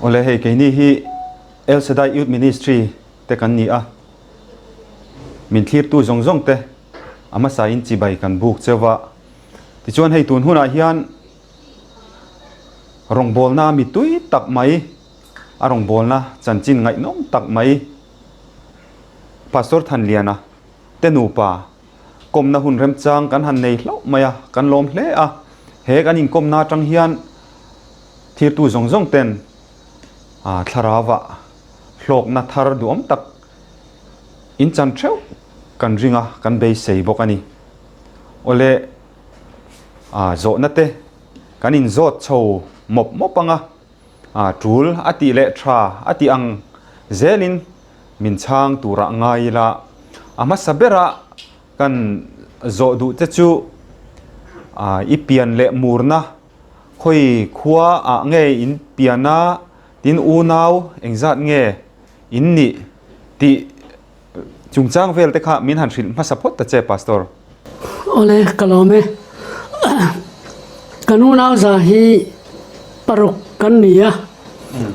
Awle hei keini hi El Shaddai Youth Ministry te kan ni a, min thlirtu zawng zawng te a hmasain chibai kan buk cheu va. Tichuan hei tun hunah hian rawngbawlna mi tui tak mai a rawngbawlna chanchin ngaihnawm tak mai Pastor Thanliana te nupa kawmna hun remchang kan han nei hlauh mai a, kan lawm hle a. He kan inkawmna atang hian thirtu zawng zawng ten thlarau ah hlawkna thar duhawm tak in chan theuh kan ring a, kan beisei bawk a ni. Awle zawhna te kan inzawt chho mawp mawp ang a. A tul a tih leh tha a tih ang zelin min chhang turah ngai ila, a hmasa bera kan zawh duh te chu i pian leh murna khawi khua ah nge in pian a tin unau engzat nge in nih tih Chungchang vel te kha min han hrilh hmasa phawt ta che Pastor. Awle ka lawm e. Ka nunau za hi paruk kan ni a,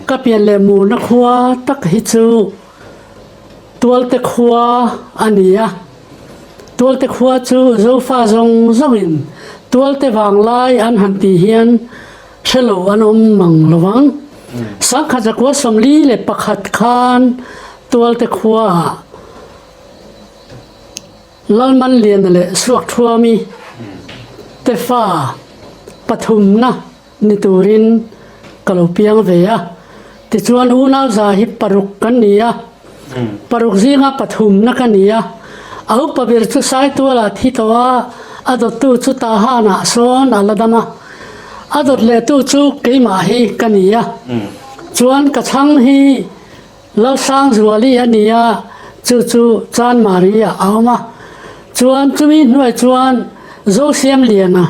ka pian leh murna khua tak hi chu Tualte khua a ni a. Tualte khua chu Zofa zawng zawngin Tualte vanglai an han tih hian hre lo an awm mang lo vang. Sangkhat zakua 41 khan Tualte khuaah Lalmanliana leh Suakthuami te fa pathumna ni turin ka lo piang ve a. Tichuan unau za hi paruk kan ni a, paruk zinga pathumna ka ni a. A upa ber chu Saitualah thi tawh a, a dawttu chu Tahanah sawn a la dam a. A dawt lehtu chu keimah hi ka ni a. Chuan ka chhang hi Lalsangzuali a ni a, chu chu Chanmari ah a awm a. Chuan chumi hnuai chuan Zosiamliana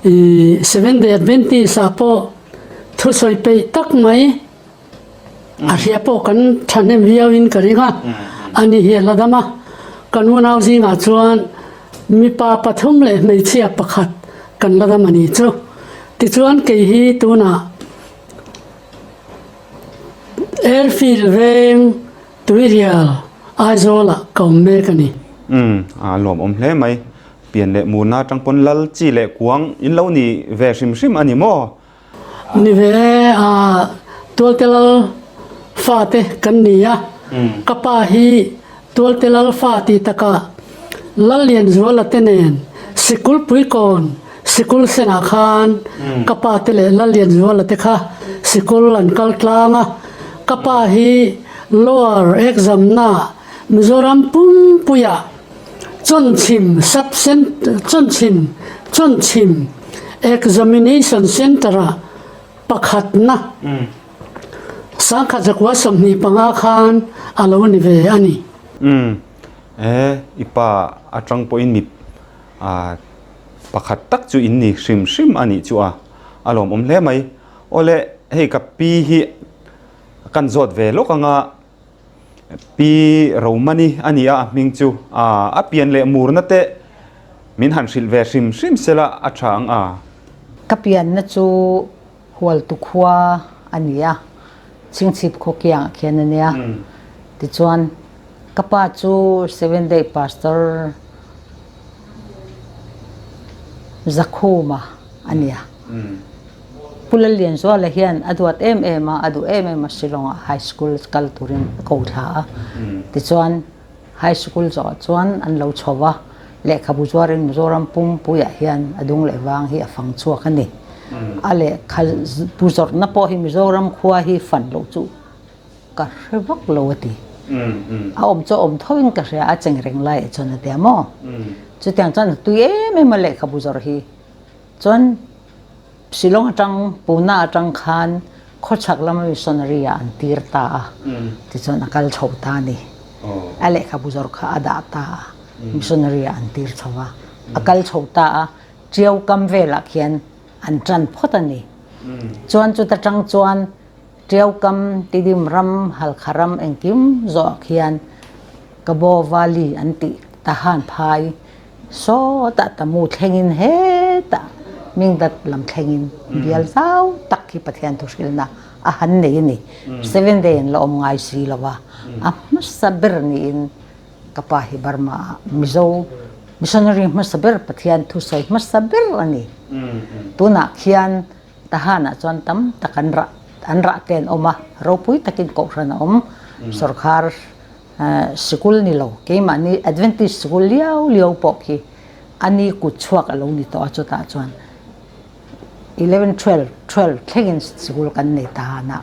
i Seventh Day Adventist ah pawh thusawi peih tak mai a hria pawh kan thahnem viau in ka ring a, ani hi a la dam a. Kan unau zingah chuan mipa pathum leh hmeichhia pakhat kan la dam a ni chu. Tichuan kei hi tunah Airfield veng Tuirial Aizawlah ka awm mek a ni. Umm, a lawmawm hle mai. Pian leh murna atang pawn lal chi leh kuang in lo ni ve hrim hrim a ni maw? Ni ve e, a Tualte lal fate kan ni a, ka pa hi Tualte lal fa tih takah Lallianzuala te nen sikul puikawn sikul senah khan ka pa te leh Lallianzuala te kha sikul an kal tlang a, ka pa hi lower exam na Mizoram pumpuiah Chawnchhim sub Chawnchhim Chawnchhim Examination Centre-ah pakhatna 1925 khan a lo ni ve a ni. Umm e, i pa atang pawhin mi pakhat tak chu in ni hrim hrim a nih chu a, a lawmawm hle mai. Awle hei ka pi hi kan zawt ve lawk anga Pi Romani a ni a, a hming chu a pian leh murna te min han hrilh ve hrim hrim sela a tha ang a. Ka pianna chu Hualtu khua a ni a, Chhingchhip khaw kiangah khian a nia. Tichuan ka pa chu Seventh Day Pastor Zakhuma a ni a. Pu Lallianzuala hian a duat em em a, a duh em em a Shillong-ah High School kal turin a ko thla a. Tichuan High School zawhah chuan an lo chho va, lehkhabu zuarin Mizoram pumpuiah hian a dung leh vang hi a fang chhuak a ni. A lehkhabu zawrhna pawh hi Mizoram khua hi fan loh chu ka hre vak lo a ti. A awm chu a awm tho in ka hria, a cheng reng laiah chuan a tia maw? Chutiang chuan a tui em em a lehkhabu zawrh hi. Chuan Shillong atang Pune atang khan khawchhak lama missionary ah an tir ta a, tichuan a kal chho ta a ni. A lehkhabu zawrh kha a dah ta a, missionary ah an tir chho a. A kal chho ta a, Tiau kam velah khian an tan phawt a ni. Chuan chuta tang chuan Tiau kam, Tidim ram, Halkha ram engkim zawhah khian Kabo Valley an tih Tahan phai sawtah Tamu thlengin hetah Mingdat lam thlengin bial zau tak hi Pathian thuhrilna a han nei a ni. Seven Day an la awm ngai si lo a, a hmasa ber niin ka pa hi Burma ah Mizo missionary hmasa ber Pathian thusawi hmasa ber a ni. Tunah khian Tahan ah chuan tam tak an rah an rah te an awm a, ropui takin kohhran a awm, sorkar sikul ni lo keimahni Adventist sikul liau liau pawh khi a ni kut chhuak a lo ni tawh a chutah chuan 11 12 12 thlengin sikul kan nei Tahan ah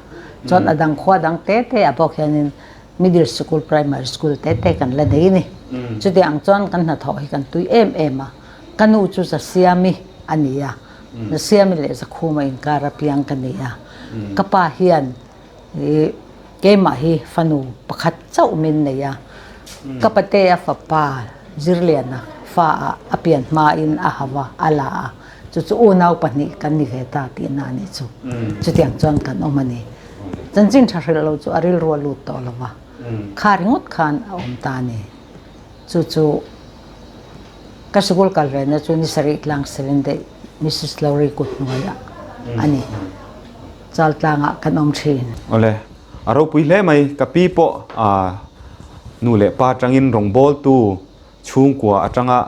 chuan a dang khua dang te te ah pawh khianin middle sikul primary school te te kan la nei a ni. Chutiang ang chuan kan hnathawh hi kan tui em em a, ka nu chu Zasiami a ni a. Siami leh Zakhuma inkar a piang ka ni a, ka pa hian ih keimah hi fanu pakhat chauh min nei a, ka pate a fapa Zirliana fa ah a pian hmain a hau a, a la a, chu chu unau pahnih kan ni ve ta tihna a nih chu, chutiang chuan kan awm a ni. Chanchin tha hrilh lo chu a rilru a lut tawh lo va, kha ringawt khan a awm ta a ni. Chu chu ka sikul kal ve na chu ni sarih tlang seven day Mrs Lowry kut hnuaiah a ni. Chal tlangah kan awm thin. Awle, a ropui hle mai. Ka pi pawh nu leh pa atangin rawngbawltu chhungkua atanga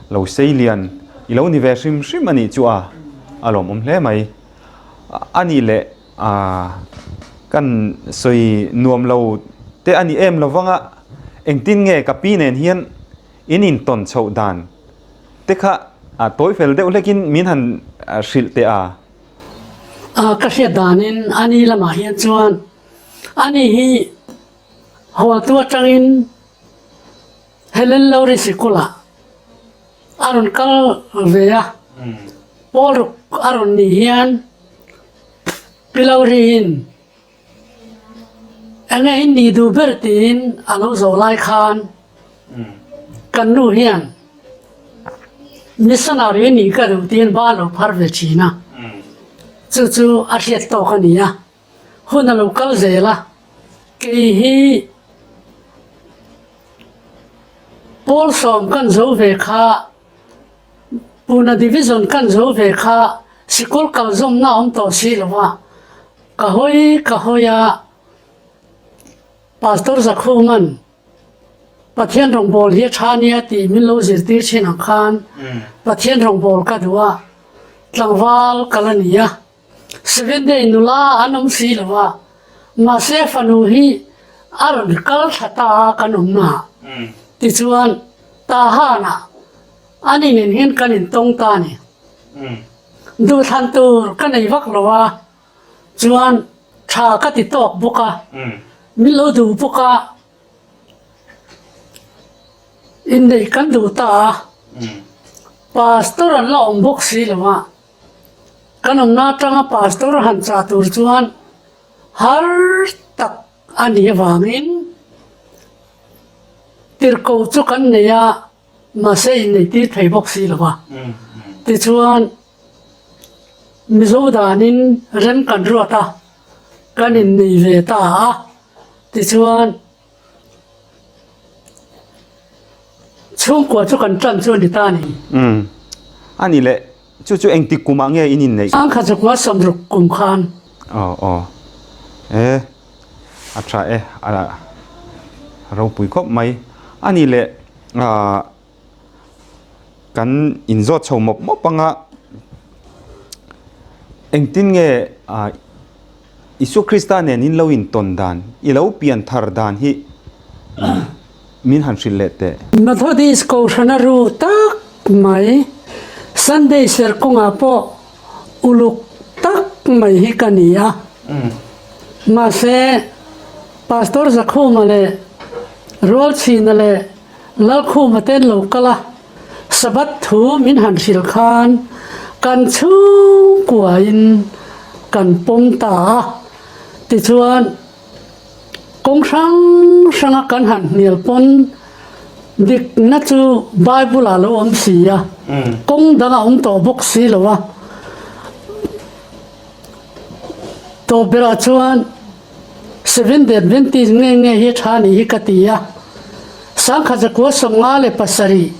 lo sei lian i lo ni ve hrim hrim a nih chu a, a lawmawm hle mai. A nih leh Kan sawi nuam lo te a ni em lo vang a, engtin nge ka pi nen hian in intawn chhoh dan te kha tawi fel deuh hlekin min han hrilh teh a. Ka hriat danin a ni lamah hian chuan ani hi hualtu atangin Helen Lowry Sikulah a rawn kal ve a, pawl ruk a rawn nih hian Pilawriin enge in nih duh ber tiin a lo zawh lai khan kan nu hian missionary nih ka duh tiin ba a lo phar ve thin a, chu chu a hriat tawk a ni a, hun a lo kal zel a, kei hi Pawl sawm kan zo ve kha, Puna Division kan zo ve kha sikul kal zawmna a awm tawh si lo a, ka hawi ka hawi a, Pastor Zakhuman Pathian rawngbâwl hi a ṭha nia tih min lo zirtir ṭhin ang khan Pathian rawngbâwl ka duh a, tlangval ka la ni a. Seven Day nula an awm si lo a, mahse fanu hi a rawn kal thla ta a kan awmna ah. Tichuan, Tahan-ah ani nen hian kan intawng ta a ni. Duhthlan tur ka nei vak lo a, chuan tha ka ti tawk bawk a, min lo duh bawk a, inneih kan duh ta a, Pastor an la awm bawk si lo a. Kan awmna atanga pastor han chah tur chuan har tak a nih avangin tirhkoh chu kan nei a, mahse inneitir thei bawk si lo va. Tichuan Mizo danin rem kan ruat a, kan innei ve ta a, tichuan Chhungkua chu kan tan chu a ni ta a ni. Umm. A ni le, chu chu engtik kumah nge in inneih? Angkha chakua sawmruk kum khan. Aw aw. E, a tha e, a ropui khawp mai. A ni le, ah. Kan inzawt chho mawp mawp anga engtin nge Isua Krista nen in lo intawn dan, i lo pian thar dan hi min han hrilh leh teh. Methodist Kohhrana ru tak mai Sunday ser kawngah pawh uluk tak mai hi ka ni a. Mahse, Pastor Zakhuma leh Rualchhina leh Lalkhuma te an lo kal a, Sabbath thu min han hrilh khan kan chhungkuain kan pawm ta a, tichuan kawng hrang hranga kan han hnial pawn dikna chu Bible ah lo awm si a, kawng dang a awm tawh bawk si lo a, tawp berah chuan Seventh Adventist nge nge hi tha nih hi ka ti a, Sangkhat zakua 57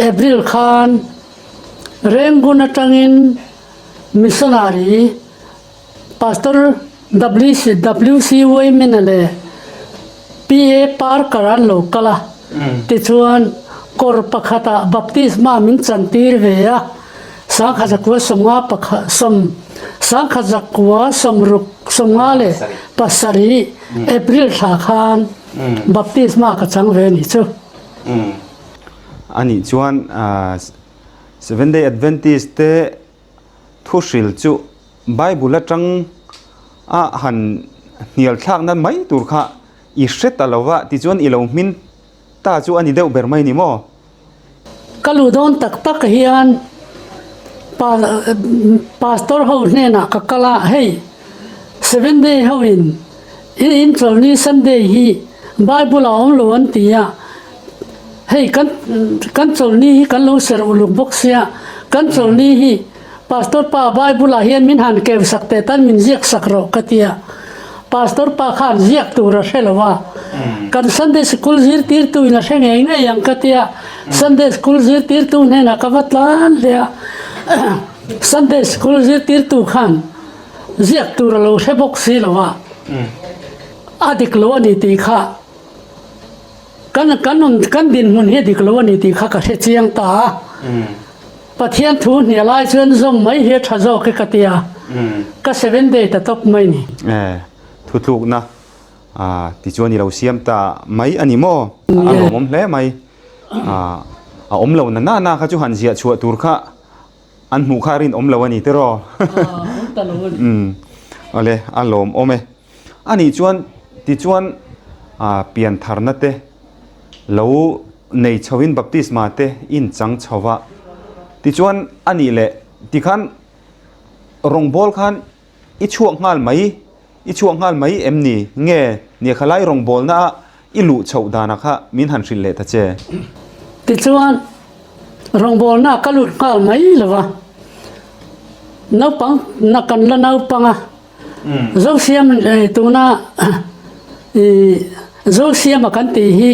April khan Rengun atangin. Missionary Pastor WC Wayman-a leh PA Parker an lo kal a, tichuan kawr pakhatah baptisma min chantir ve a, sangkhat zakua sawmnga pakhat sawm sangkhat zakua sawmruk sawmnga leh pasarih April thla khan baptisma ka chang ve a nih chu. Anih chuan Seventh Day Adventist te Thuhril chu Bible atang a han hnial thlakna mai tur kha i hre ta lo va, tichuan i lo hmin ta chu a ni deuh ber mai ni maw? Ka luh dawn tak tak hian Pastor ho hnenah ka kal a, hei Seventh Day ho in i inchawlni Sunday hi Bible ah awm lo an ti a, Hei kan kan chawlhni hi kan lo serh uluk bawk sia, kan chawlhni hi Pastor pa Bible ah hian min han keu sak teh tan min ziak sak rawh ka ti a, Pastor pa khan ziak tur a hre lo a, kan Sunday Sikul zirtirtu in a hre ngei ngei ang ka ti a, Sunday Sikul zirtirtu hnenah ka va tlan hle a, Sunday Sikul zirtirtu khan ziak tur a lo hre bawk si lo a, a dik lo a ni tih kha. Kan kan nun kan dinhmun hi a dik lo a ni tih kha ka hre chiang ta a. Pathian thu hnial ai chuan zawm mai hi a tha zawk e ka ti a. Ka seven day ta tawp mai ni. E, thutlukna a tichuan i lo siam ta mai a ni maw? A lawmawm hle mai. A a awm lo na na na kha chu han ziah chhuah tur kha an hmuh kha a rinawm lo a ni tiraw? Awm ta lo a ni. Awle, a lawmawm e. A nih chuan tichuan piantharna te lo nei chhoin baptisma te in chang chho va, tichuan a nih leh tikhan rawngbawl khan i chhuak nghal mai i chhuak nghal mai em ni nge nia khalai rawngbawlna a i luh chhoh danah kha min han hrilh leh ta che. Tichuan rawngbawlna ka lut nghal mai lo va, naupang na kan la naupang a. Zosiam tuna i Zosiama kan tih hi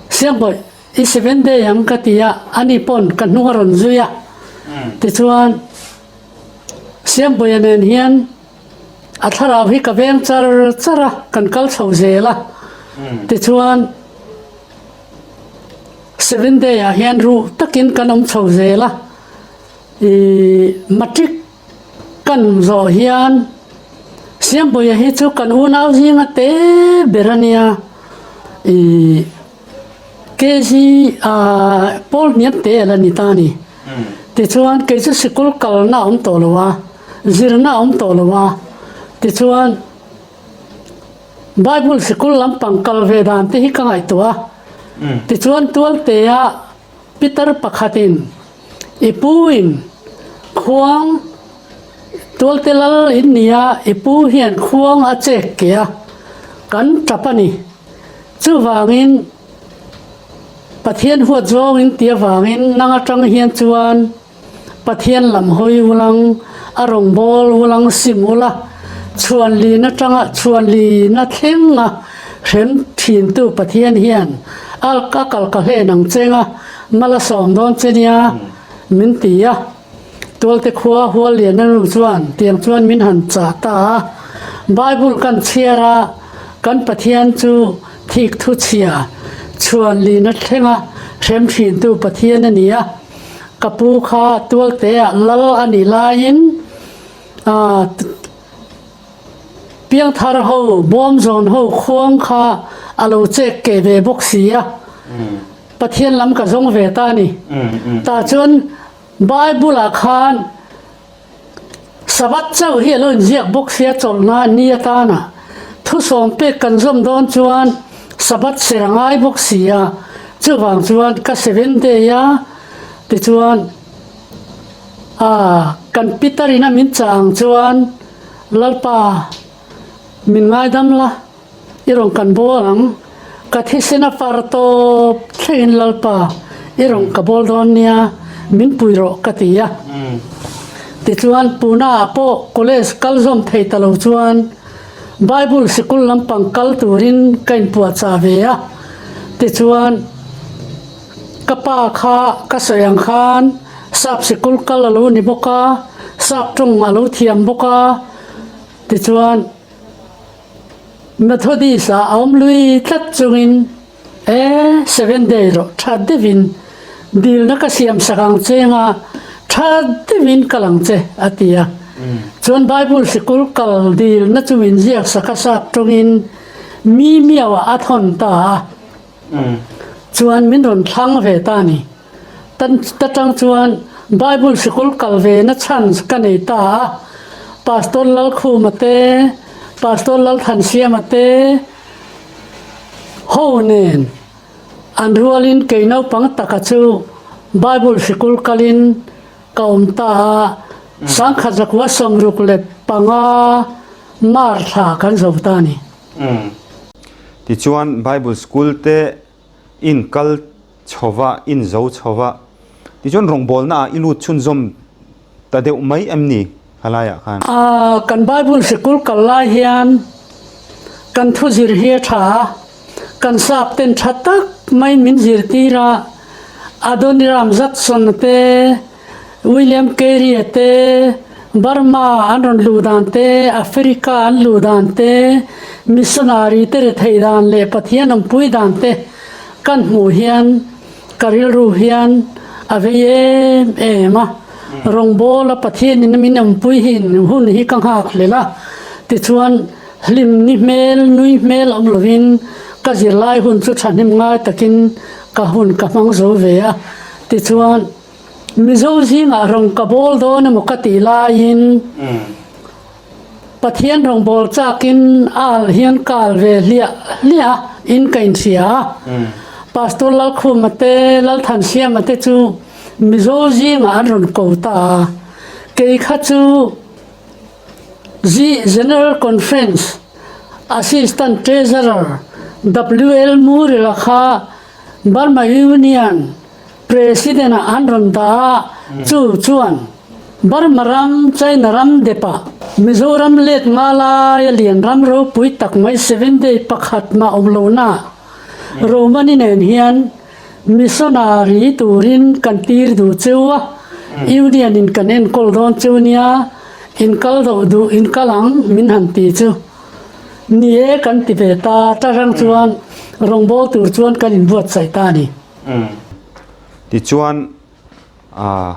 Siambawih i seven day ang ka ti a, ani pawn ka hnung a rawn zui a. Tichuan Siambawiha nen hian a thlarau hi ka veng char char a, kan kal chho zel a. Tichuan seven day ah hian ruh takin kan awm chho zel a, i matric Kan zawh hian Siampuia hi chu kan unau zinga te ber a nia, ih KG ah pawl hniam te a la ni ta a ni. Tichuan kei chu sikul kalna a awm tawh lo a, zirna a awm tawh lo a, tichuan Bible sikul lampang kal ve dan te hi ka ngaihtuah a, tichuan Tualtea Pitar pakhatin i puin khuang tualte lal in nia i pu hian khuang a chek ke a, kan tap a ni. Chuvangin Pathian huat zawngin ti avangin nang atang hian chuan Pathian lam hawi ulang, a rawngbâwl ulang sim ula, chhuanlin aṭanga chhuanlina thlenga hrem ṭhintu Pathian hian a ka kal ka hlen ang chenga mal a sâwm dâwn che nia, min ti a. Tualte khua hual lian a nu chuan tiang chuan min han chah ta a. Bible kan chhiar a, kan Pathian chu thik thu chhia, chhuanlina thlenga hrem ṭhintu Pathian a ni a. Ka pu kha tualteah lal a nih laiin piangthar ho, bawmzawn ho khuang kha a lo chek keh ve bawk si a, Pathian lam ka zawng ve ta a ni. Tah chuan Bible-ah khan Sabbath chauh hi a lo inziak bawk sia chawlhna ni atana thusawm pek kan zawm dawn chuan Sabbath ser a ngai bawk si a, chuvang chuan ka seven day a tichuan ah kan pitar in a min chah ang chuan Lalpa min ngaidam la. I rawn kan bawl ang, ka thisen a far tawp thlengin Lalpa i rawn ka bawl dawn nia, min pui rawh ka ti a. Tichuan Pune-ah pawh college kal zawm thei ta lo chuan Bible sikul lampang kal turin ka inpuahchah ve a. Tichuan ka pa kha ka sawi ang khan Sap sikul kal a lo ni bawk a. Sap tawng a lo thiam bawk a, tichuan Methodist ah a awm lui tlat chungin e Seventh Day rawh tha deuhin dilna ka siam sak ang che anga tha deuhin kal ang che a ti a. Chuan Bible sikul kal dilna chu min ziak sak a sap tawngin mi miau ah a thawn ta a. Chuan min rawn thlang ve ta a ni. Ta tang chuan Bible sikul kal ve na chance ka nei ta a. Pastor Lalkhuma te, Pastor Lalthansiama te ho nen an rualin kei naupang taka chu Bible sikul kalin ka awm ta a. Sangkhat zakua 65 Mar thla kan zo ta a ni. Tichuan Bible school te in kal chho va, in zo chho va, tichuan rawngbawlna ah i lut chhunzawm ta deuh mai em ni khalai ah khan? Kan Bible sikul kal lai hian kan thu zir hi a tha a, kan sap ten tha tak maiin min zirtir a, Adoniram Judson te, William Carey-a te, Burma an rawn luh dan te, Africa an luh dan te, missionary te retheih dan leh Pathian awmpui dan te kan hmuh hian ka rilru hian a vei em em a. Rawngbawla Pathianin min awmpui hi hun hi ka nghak hlel a, tichuan hlim ni hmel, nui hmel awm lovin ka zirlai hun chu thahnem ngai takin ka hun ka hmang zo ve a, tichuan Mizo zingah rawng ka bawl dawn emaw ka tih laiin Pathian rawngbâwl châkin âl hian kâl ve hliah hliah a, in ka inhria a. Pastor Lalkhuma te, Lalthansiama te chu Mizo zingah an rawn ko ta a. Kei kha chu Zi General Conference Assistant Treasurer WL Murila kha Burma Union President ah an rawn dah a, chu chuan Burma ram, China ram depah Mizoram let nga laia lian ram ropui tak mai Seven Day pakhat mah awm lohna Romani nen hian missionary turin kan tir duh cheu a, Union in kan enkawl dawn cheu nia, in kal doh duh in kal ang min han ti chu. Ni e kan ti ve ta, ta hrang chuan rawngbâwl tur chuan kan inbuatsaih ta a ni. Tichuan,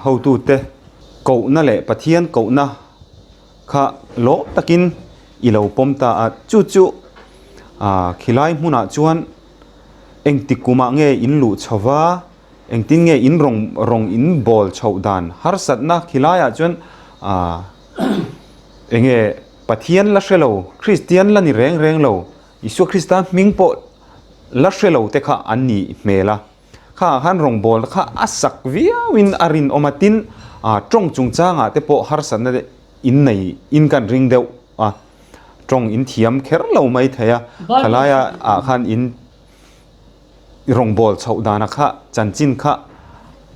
hotute kohna leh Pathian kohna kha lawm takin i lo pawm ta a. Chu chu khilai hmunah chuan engti kumah nge in luh chho va, engtin nge in rawng rawng in bawl chhoh dan harsatna khilaiah chuan enge Pathian la hre lo, Kristian la ni reng reng lo, Isua Krista hming pawh la hre lo te kha an nih hmel a, kha khan rawngbawlna kha a sak viauin a rinawm a, tin tawng chungchangah te pawh harsatna te in nei in kan ring deuh a, tawng in thiam kher lo mai thei a, khalaia ah khan in Rawngbâwl chhoh dana kha chanchin kha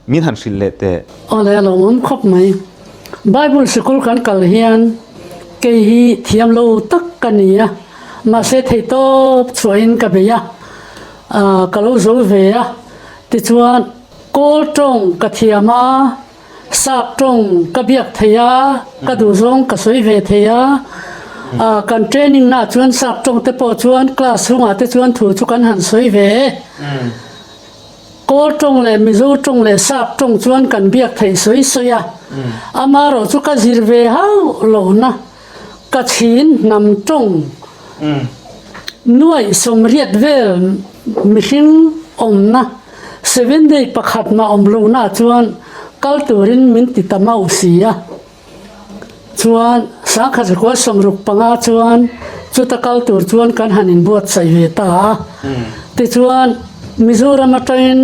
min han hrilh leh teh. Aw le, a lo awm khawp mai. Bible sikul kan kal hian kei hi thiam lo tak ka ni a, mahse theihtawp chhuahin ka bei a, ka lo zo ve a. Tichuan, Kawl tawng ka thiam a, Sap tawng ka biak thei a, ka duhzawng ka sawi ve thei a. Kan training naah chuan sap tawng te pawh chuan class chhungah te chuan thu chu kan han sawi ve e. Kawl tawng leh Mizo tawng leh sap tawng chuan kan biak theih sawi sawi a. Amaherawh chu ka zir ve hauh lohna ka chhin hnam tawng nuaih 80 vel mihring awmna Seven Day pakhat mah awm lohna chuan kal turin min ti ta mauh si a. Chuan 1965 chuan chuta kal tur chuan kan han inbuatsaih ve ta a. Tichuan Mizoram atangin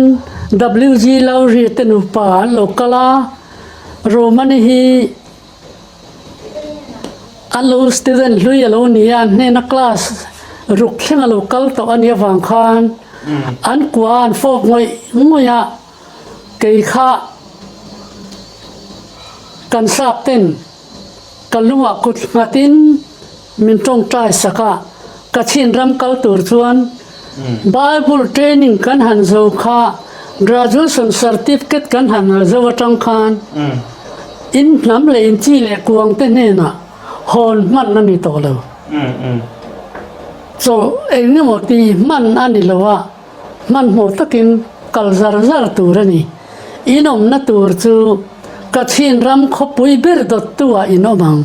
WG Lowry te nupa an lo kal a, Romani hi A lo student hlui a lo ni a, an hnena class ruk thleng a lo kal tawh a nih avang khan an kua an fawp ngawih ngawih a, kei kha kan sap ten ka lungah kut nghatin min tawngtai sak a, ka chhin ram kal tur chuan Bible training kan han zo kha graduation certificate kan han zo atang khan. In hnam leh in chi leh kuang te hnenah hawn hman a ni tawh lo. Chawlh eng emaw ti hman a ni lo a, hmanhmawh takin kal zar zar tur a ni. In awmna tur chu Kachin ram khawpui ber dawttu ah in awm ang.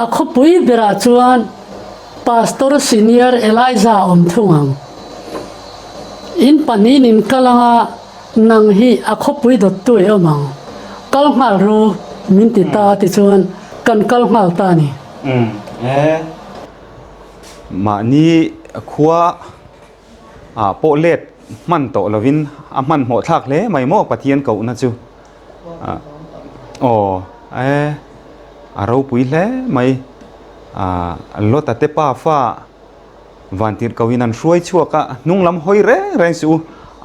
A khawpui berah chuan Pastor Senior Elijah a awm thung ang. In pahnihin in kal anga nang hi a khawpui dawttu i awm ang. Kal nghal ru min ti ta tichuan kan kal nghal ta a ni. Mahni khua ah pawh let hman tawh lovin a hmanhmawh thlak hle mai maw Pathian kohna chu. Aw e a ropui hle mai ah Lota te pa fa vantirh kohin an hruai chhuak a hnung lam hawi reng reng suh u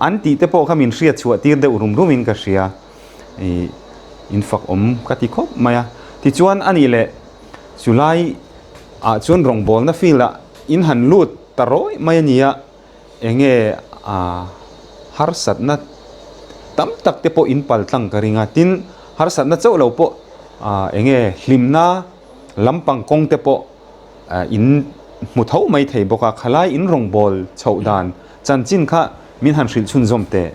an tih te pawh kha min hriat chhuah tir deuh rum rum in ka hria ih in fak awm ka ti khawp mai a tichuan a nih leh chulai ah chuan rawngbawlna field ah in han lut ta rawih mai a ni a. Enge a harsatna tam tak te pawh in pal tlang ka ring a, tin harsatna chauh lo pawh enge hlimna lampang kawng te pawh in hmu tho mai thei bawk a, khalai in rawngbâwl chhoh dan chanchin kha min han hrilh chhunzawm teh.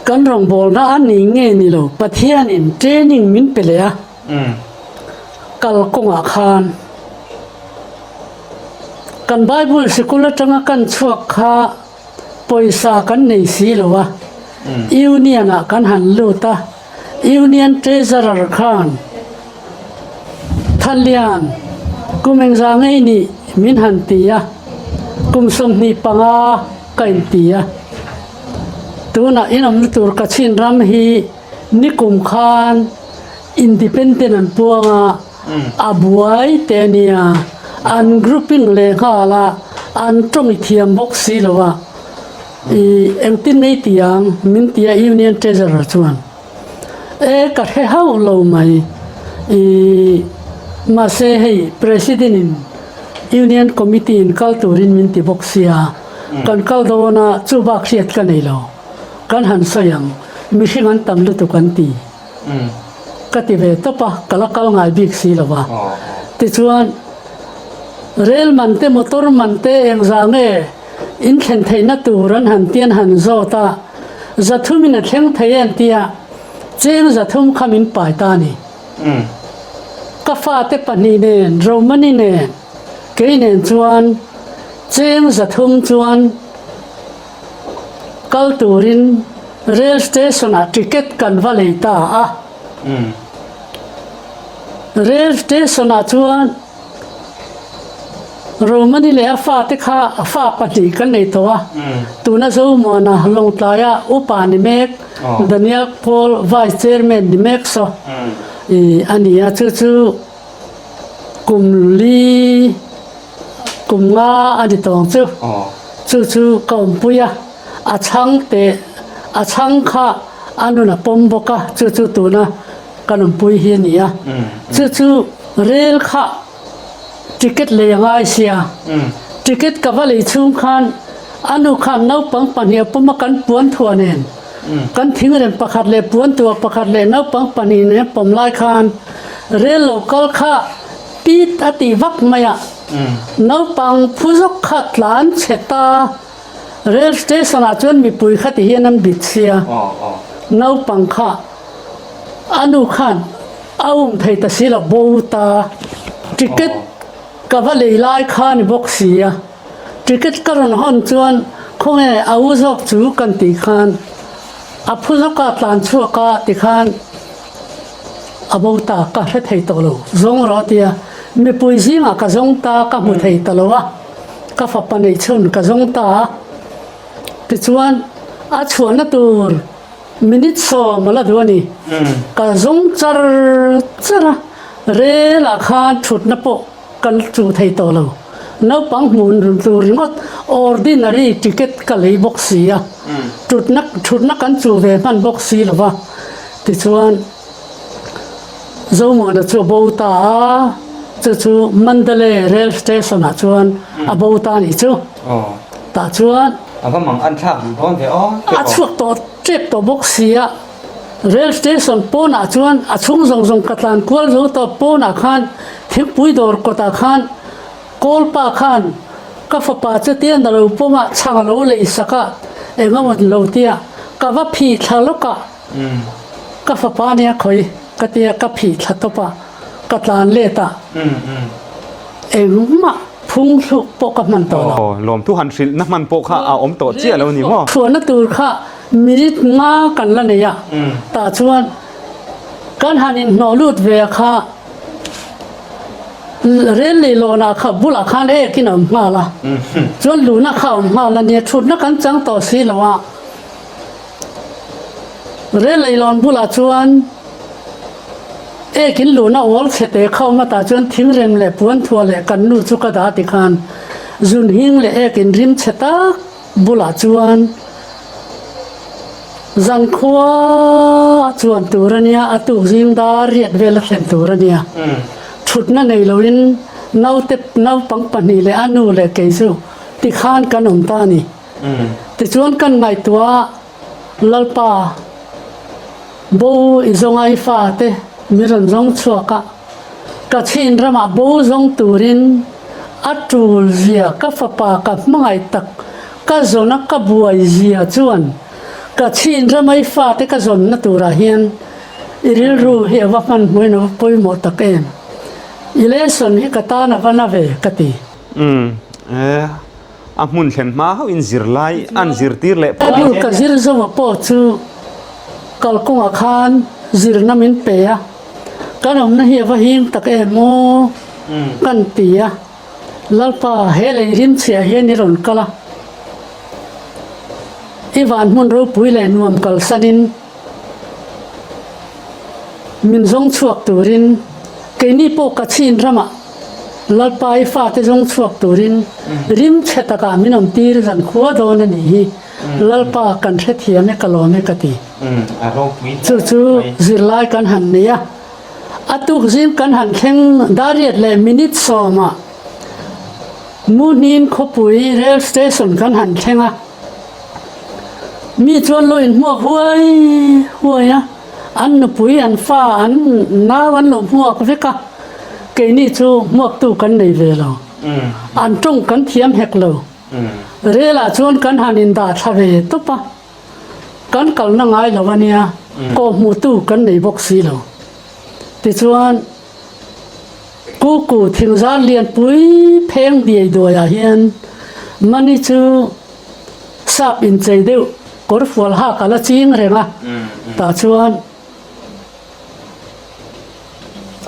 Kan rawngbâwlna a ni nge ni lo, Pathianin training min pe leh a, kal kawngah khan. Kan Bible sikul atanga kan chhuak kha pawisa kan nei si lo a, Union ah kan han lut a, Union Treasurer khan Thanlian kum engzah ngei nih min han ti a, kum 25 ka inti a, tunah inawmna tur Kachin ram hi nikum khan Independent an puang a, a buai teh a nia, an grouping leh nghal a, an tawng i thiam bawk si lo a, i engtin ngei ti ang min ti a Union Treasurer chuan e ka hre hauh lo mai, i mahse hei President in Union Committee in kal turin min ti bawk sia, kan kal dawn a chu bak hriat ka nei lo, kan han sawi ang mihring an tam lutuk an ti. Ka ti ve tawp a, ka la kal ngai bik si lo va. Tichuan, rel man te, motor man te engzah nge in thlen theihna tur an han ti an han zawt a, zathumin a thleng thei em tia cheng zathum kha min pai ta a ni. Ka fate pahnih nen, Romani nen, kei nen chuan cheng zathum chuan, Kal turin rail station ah ticket kan va lei ta a. Rail station ah chuan Romani leh a fate kha a fa pahnih kan nei tawh a. Tuna Zomuana Lawngtlaia upa ni mek Daniel Paul Vice Chairman ni mek saw a ni a chu chu kum li Kum nga a ni tawng chu. Chu chu ka awmpui a, a chhang teh a chhang kha a nun a pawm bawk a, chu chu tuna kan awmpui hi a ni a. Chu chu rel kha ticket lei a ngai sia, ticket ka va lei chhung khan a nu khan naupang pahnih a pawm a kan puan thuah nen kan thingrem pakhat leh puan tuah pakhat leh naupang pahnih nen pawm lai khan rel lo kal kha Pit a ti vak mai a, naupang phu zawk kha tlan chhe ta, rail station ah chuan mipui kha ti hian an bit sia, naupang kha a nu khan a um thei ta si lo bo ta, ticket ka va lei lai kha ni bawk si a, ticket ka rawn hawn chuan khawnge a u zawk chu kan tih khan a phu zawk a tlan chhuak a ti khan. A bo ta ka hre thei tawh lo, zawng rawh a ti a, mipui zingah ka zawng ta ka hmu thei ta lo a, ka fapa neih chhun ka zawng ta a, tichuan a chhuahna tur minute 10 a la duh a ni, ka zawng char char a, rel ah khan thutna pawh kan chuh thei tawh lo, naupang hmuh tur ringawt ordinary ticket ka lei bawk si a, thutna thutna kan chuh ve hman bawk si lo va. Tichuan, Zomuana chu a bo ta a, chu chu Mandalay rail station ah chuan a bo ta a nih chu. Tah chuan. A va mang an thlak duh dawn ve aw. A chhuak tawh tep tawh bawk si a. Rail station pawnah chuan a chhung zawng zawng ka tlan kual zo tawp pawnah khan thingpui dawr kawtah khan Kawlpa khan ka fapa chu tian a lo pawm a, chhang a lo lei sak a, eng a lo tia ka va phih thla lawk a, ka fapa nia khawi ka tia ka phih thla tawp a, ka tlan let a, engmah phung thluk pawh ka hman tawh lo. Aw, lawmthu han hrilh na hman pawh kha a awm tawh chiah lo ni maw? Chhuahna tur kha minute nga kan la nei a, tah chuan kan han inhnawh lut ve a kha. Rel leilawnah kha bulah khan ekin a awm nghal a, chuan luhna kha a awm nghal a nia, thutna kan chang tawh si lo a. Rel leilawn bulah chuan ekin luhna awl chhe te kha awm a, tah chuan thingrem leh puanthuah leh kan nu chu ka dah tikhan zunhing leh ekin rim chhe tak bulah chuan Zankhua chuan tur a nia, a tuk zing dar riat vel a thlen tur a nia. Thutna nei loin naute naupang pahnih leh a nu leh kei chu tikhan kan awm ta a ni. Tichuan kan ngaihtuah a, Lalpa, bo i zawnga i fate min rawn zawng chhuak a, Ka chhin ramah bo zawng turin a tul zia ka fapa ka hmangaih tak ka zawna ka buai zia chuan ka chhin ramai fate ka zawnna turah hian i rilru hi a va hmanhmawhin a va pawimawh tak em. I lesson hi ka tan a va na ve ka ti. Umm e, a hmun thlen hma hauhin zirlai an zirtir leh phawt. Bible ka zir zova pawh chu kalkawngah khan zirna min pe a. Kan awmna hi a va him tak em aw? Kan ti a, Lalpa, he lei rimchhiah hian i rawn kal a, i van hmun ropui leh nuam kalsanin min zawng chhuak turin, keini pawh ka chhin ramah Lalpa i fate zawng chhuak turin rimchhe takah min awmtir zan khua dawn a nih hi. Lalpa kan hrethiam e ka lawm e ka ti. Chu chu zirlai kan han nei a, a tukzing kan han thleng dariat leh minute sawmah Muhnin khawpui rail station kan han thleng a, mi chuan lo inhmuak huai huai a, an nupui an fa an nau an lo hmuak vek a, keini chu hmuaktu kan nei ve lo, an tawng kan thiam hek lo. Rel ah chuan kan han indah thla ve tawp a, kan kalna ngai lo a nia, kawhhmuhtu kan nei bawk si lo. Tichuan, Kuku thingzar lianpui pheng biai duaiah hian Mani chu sap inchei deuh kawrfual hak a la ching reng a, tah chuan,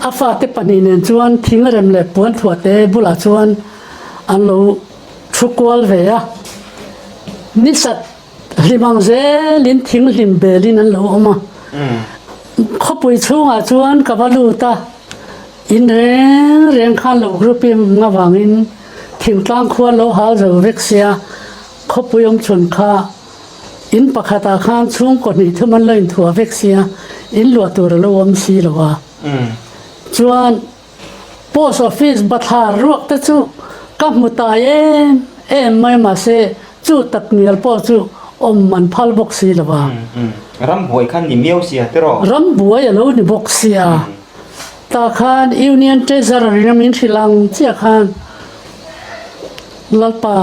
A fate pahnih nen chuan thingrem leh puanthuah te bulah chuan an lo thu kual ve a, nisat hlim ang zelin thing hlim belin an lo awm a. Khawpui chhungah chuan ka va lut a, in reng reng khan lo group in avangin thingtlang khua lo hal zo vek sia, khawpui awm chhun kha In pakhatah khan chhungkaw hnih thum an lo inthuah vek sia, in luah tur a lo awm si lo a. Chuan Post Office bathlar ruak te chu ka hmu tai em em mai mahse chu tak ngial pawh chu awm an phal bawk si lo a. Rambuai khan ni miau sia tiraw? Rambuai a lo ni bawk sia. Tah khan Union Treasurer in a min hrilh ang chiah khan Lalpa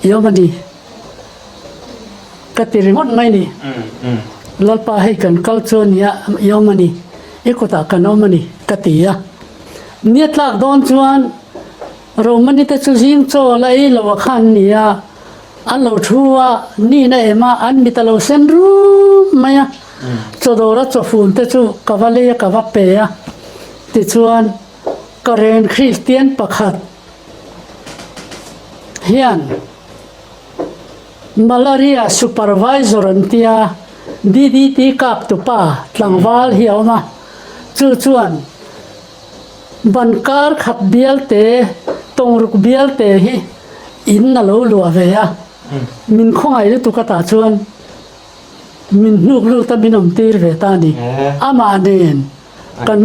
i awm a ni. Ka ti ringawt mai ni. Lalpa hei kan kal chu a nia, i awm a ni, i kutah kan awm a ni, ka ti a. Nia tlak dawn chuan Romani te chu zing chaw la ei lo a khan ni a, an lo thu a, nin a em a, an mit a lo sen rum mai a. Chaw dawra chaw fun te chu ka va lei a, ka va pe a. Tichuan ka ren Kristian pakhat hian Malaria Supervisor an tia DDT kap tupa tlangval hi a awm a, chu chuan ban kar khat bialte tawngruk bialte hi in a lo luah ve a, min khawngaih lutuk atah chuan min hnuk lut a min awm tir ve ta a ni, amah nen kan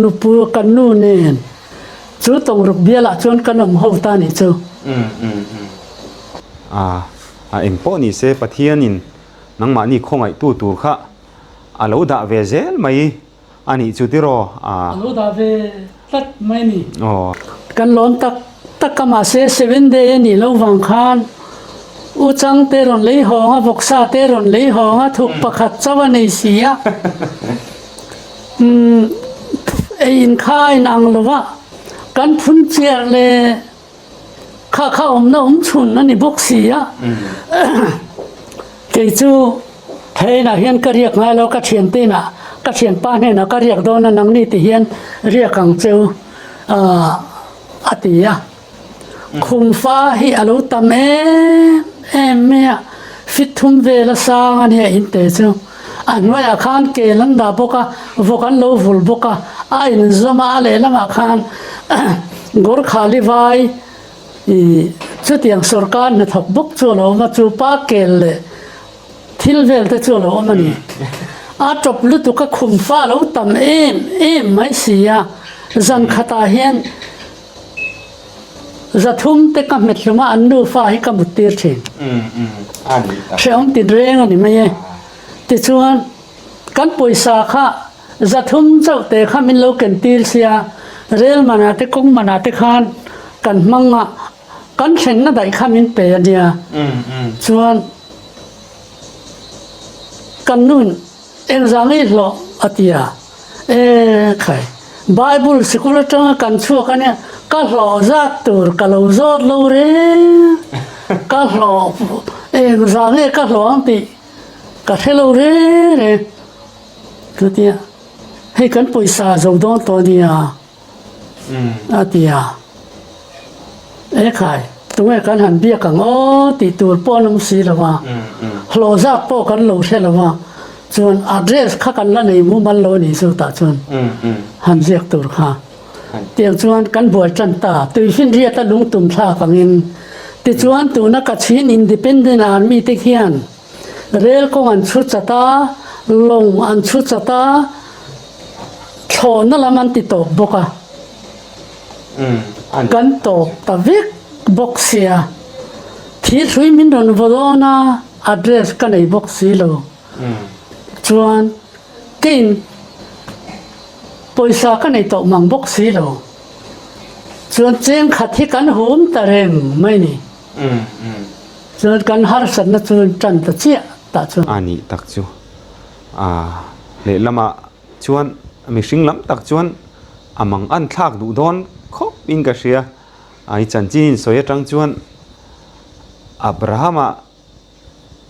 nupu kan nu nen chu tawngruk bialah chuan kan awm ho ta a nih chu. A, a eng pawh ni se Pathianin nangmahni khawngaihtu tur kha A lo dah ve zel mai a nih chu tiraw a. A lo dah ve tlat mai a ni. Aw. Kan lawm tak tak a mahse seven day a nih loh vang khan U Chang te rawn lei hawng a, vawksa te rawn lei hawng a, thuk pakhat chauh a nei si a. Umm ei in kha a inang lo va, kan phun chiar leh Kha kha awmna awm chhun a ni bawk si a, kei chu heinah hian ka riak ngai lo, ka thiante inah ka thianpa hnenah ka riak dawn a nangni ti hian riak ang cheu a ti a. Khumfa hi a lo tam em em mai a, fit thum vel a sang a nia inte chu. A hnuaiah khan kel an dah bawk a, vawk an lo vul bawk a, a inzawm a, a lehlamah khan Gorkhali vai ih chutiang sorkar hnathawk bawk chu a lo awm a, chu pa kel leh thil vel te chu a lo awm a ni. A tawp lutuk a khum fa a lo tam em em mai si a, zan khatah hian Zathum te ka hmet hlum a, an nufa hi ka mut tir thin. Hrehawm tin reng a ni mai e. Tichuan, kan pawisa kha zathum chauh te kha min lo ken tir sia, rel manah te kawng manah te khan kan hmang a, kan thlenna daih kha min pe a nia. Chuan, kan nun Engzang i hlawh? a ti a. E khai, Bible sikul atanga kan chhuak a nia, ka hlawh zat tur ka lo zawt lo reng, ka hlawh engzang nge ka hlawh ang tih ka hre lo reng reng. Chutia hei kan pawisa zo dawn tawh a nia. A ti a, Ekhai, tunge kan han biak ang aw tih tur pawh an awm si lo a, hlawh zat pawh kan lo hre lo a, chuan address kha kan la nei mumal lo a nih chu tah chuan han ziak tur kha. Tiang chuan kan buai tan ta, Tuifinriata lungtum thlak angin. Tichuan tuna Kachin Independent Army te khian Rel kawng an chhu chat a, lawng an chhu chat a, thlawhna lam an ti tawp bawk a. Kan tawp ta vek bawk sia. Thil hrui min rawn vaw dawn a, address ka nei bawk si lo. Chuan keiin pawisa ka nei tawh mang bawk si lo. Chuan cheng khat hi kan hum ta reng mai ni. Chuan kan harsatna chu tan ta chiah tah chuan. A nih tak chu a lehlamah chuan mihring lam tak chuan a mang an thlak duh dawn khawp in ka hria. A i chanchin in sawi atang chuan Abraham-a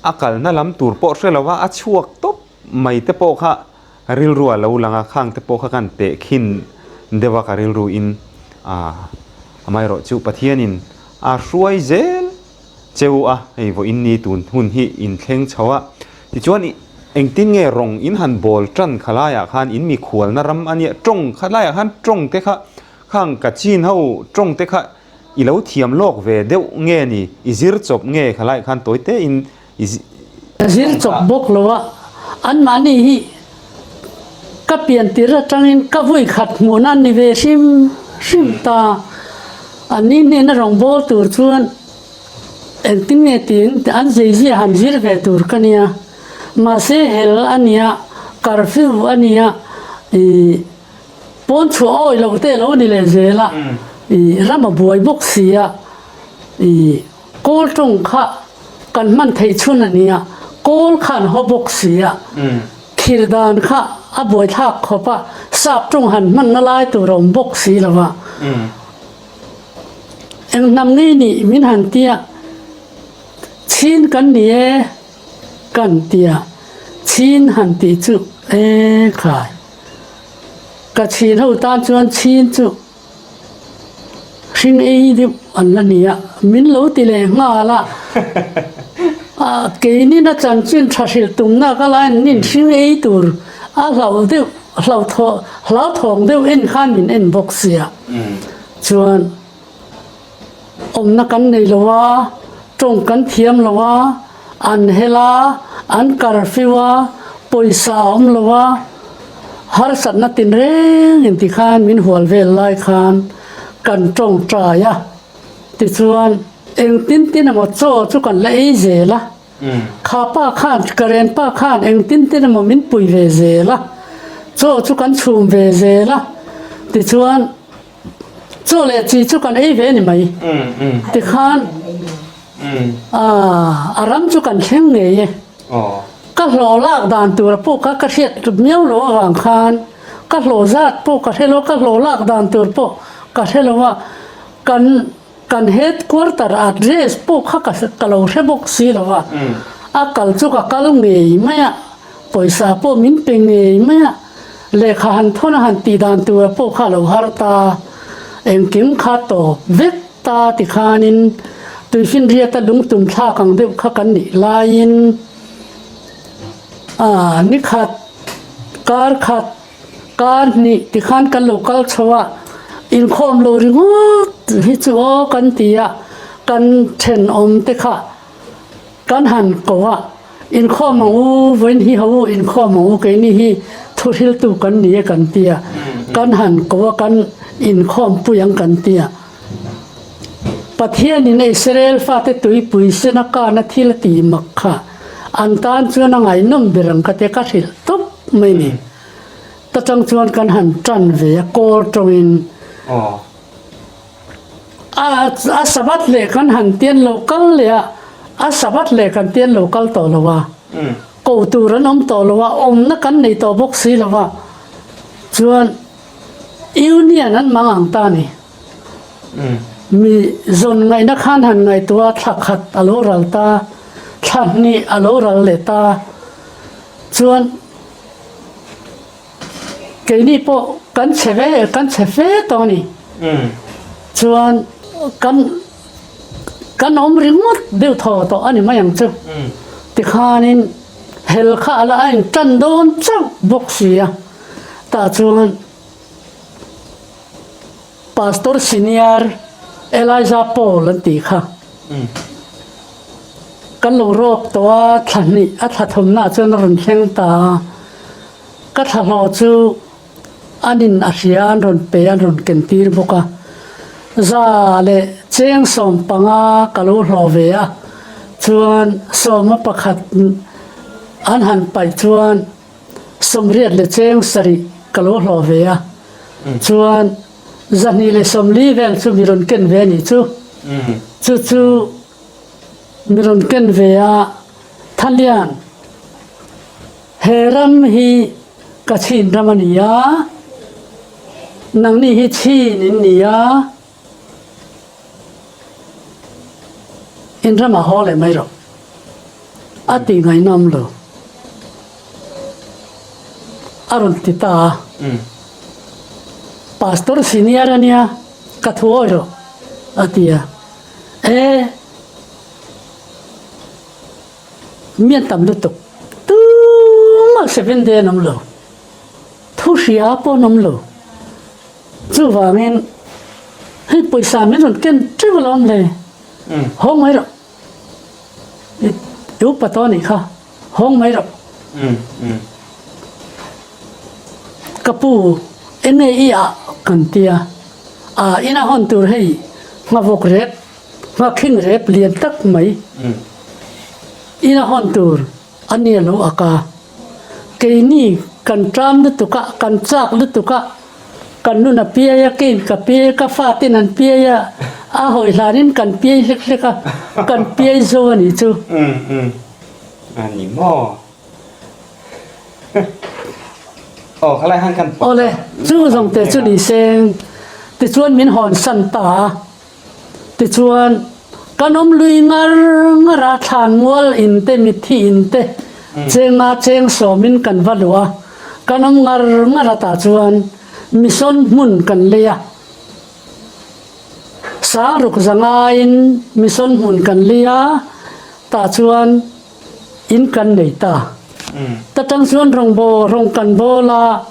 a kalna lam tur pawh hre lova a chhuak tawp mai te pawh kha rilru a lo lang a, khang te pawh kha kan teh khin deuh a ka rilru in a amaherawh chu Pathianin a hruai zel cheu a, hei vawiin ni tun hun hi in thleng chho a, tichuan engtin nge rawng in han bawl tan kha laiah khan in mikhualna ram a nia tawng kha laiah khan tawng te kha khang Kachin ho tawng te kha i lo thiam lawk ve deuh nge ni i zir chawp nge kha laiah khan tawi te in I zir chawp bawk lo a, anmahni hi ka pian tir atangin ka vui khat hmuhna an ni ve hrim hrim ta. Anni hnena rawngbâwl tur chuan engtin nge tiin an zeizia han zir ve tur ka nia. Mahse hel a nia, curfew a nia, ih pawn chhuah awi loh te a lo ni leh zel a, ih ram a buai bawk si a, ih. Kawl tawng kha kan hman theih chhun a nia, kawl kha an haw bawk si a, thil dan kha a buaithlak khawp a, sap tawng han hmanna lai tur a awm bawk si lo va. Eng hnam ngei nih min han tia, chhin kan ni e kan tia, chhin han tih chu e khai. Ka chhin ho tan chuan chhin chu. Hring ei deuh an la ni a, min lo ti leh nghal a, keinin a chanchin tha hrilh tumna ka la en nin hring ei tur a hlauh deuh hlauthawng deuh en khan min en bawk sia chuan awmna kan nei lo a, tawng kan thiam lo a, an hel a, an curfew a, pawisa a awm lo a. Harsatna tinreng in tikhan min hual vel lai khan kan tawngtai a, tichuan engtin tin emaw chaw chu kan la ei zel a. Kha pa khan, Karen pa khan engtin tin emaw min pui ve zel a, chaw chu kan chhum ve zel a, tichuan chaw leh chi chu kan ei ve a ni mai. Tikhan a ram chu kan thleng ngei e. Ka hlawh lak dan tura pawh kha ka hriat miau lo avang khan ka hlawh zat pawh ka hre lo, ka hlawh lak dan tur pawh ka hre lo a, kan Kan headquarter address pawh kha ka lo hre bawk si lo a, a kal chu ka kal ngei mai a, pawisa pawh min pe ngei mai a, lehkha han thawn a han tih dan tura pawh kha a lo har ta, engkim kha tawp vek ta tikhanin Tuifinriata lungtum thlak ang deuh kha kan nih laiin a nikhat kar khat Kar hnih tikhan kan lo kal chho a, inkhawm lo ringawt hi chu aw kan ti a, kan thenawm te kha kan han ko a, inkhawm ang u, vawiin hi ho u inkhawm ang u keini hi thuhriltu kan ni e kan ti a, kan han ko a kan inkhawm pui ang kan ti a. Pathianin Israel fate tuipui sena kana thil a tih mak kha an tan chuan a ngaihnawm ber ang ka tia ka hrilh tawp mai ni. Ta tang chuan kan han tan ve a kawl tawngin a a Sabbath leh kan han tian lo kal leh a, a Sabbath leh kan tian lo kal tawh lo a, ko tur an awm tawh lo a, awmna kan nei tawh bawk si lo a, chuan Union an mang ang ta ni. Mi zawn ngaihna khan han ngaihtuah a, thla khat a lo ral ta, thla hnih a lo ral leh ta. Chuan keini pawh kan chhe ve, kan chhe fe tawh a ni. Chuan kan kan awm ringawt deuh thaw tawh a ni mai ang chu. Tikhanin hel kha a la a intan dawn chauh bawk si a. Tah chuan Pastor Senior Elijah Paul an tih kha kan lo rawk tawh a, thla hnih a thla thumnaah chuan a rawn thleng ta a, ka thla hlawh chu an in a hria an rawn pe an rawn ken tir bawk a, za leh cheng 15 ka lo hlawh ve a, chuan sawma pakhat an han paih chuan 87 ka lo hlawh ve a, chuan 240 vel chu mi rawn ken ve a nih chu. Chu chu mi rawn ken ve a, Thalian, he ram hi ka chhin ram a ni a, nangni hi chhin in ni a, In ramah haw leh mai rawh. A tih ngaihnawm lo. A rawn ti ta a. Pastor senior a nia, ka thu awi rawh a ti a. E, mi an tam lutuk. Tumah Seventh-day an awm lo. Thu hria pawh an awm lo. Chuvangin hei pawisa min rawn ken teuh alawm le, hawng mai rawh, i upa tawh anih kha, hawng mai rawh. Ka pu enge i ah kan ti a, a ina hawn tur hei nghavawk rep, nghakhing rep lian tak mai ina hawn tur a nia lo ak a. Keini kan ṭam lutuk a, kan chak lutuk a, kan nun a piai a, keiin ka piai a, ka fatin an piai a, a hawi hlanin kan piai hlek hlek a, kan piai zo a nih chu. Umm umm a ni maw? Aw khalai han kan Aw le, chu zawng te chu ni seng tichuan min hawn san ta a. Tichuan, kan awm lui ngar ngar a, thlan mual in te, mitthi in te, chenga cheng sawmin kan va luh a, kan awm ngar ngar a tah chuan mission hmun kan lei a. Sangruk zangaiin mission hmun kan lei a, tah chuan in kan nei ta. Ta tang chuan rawngbawl rawng kan bawl a.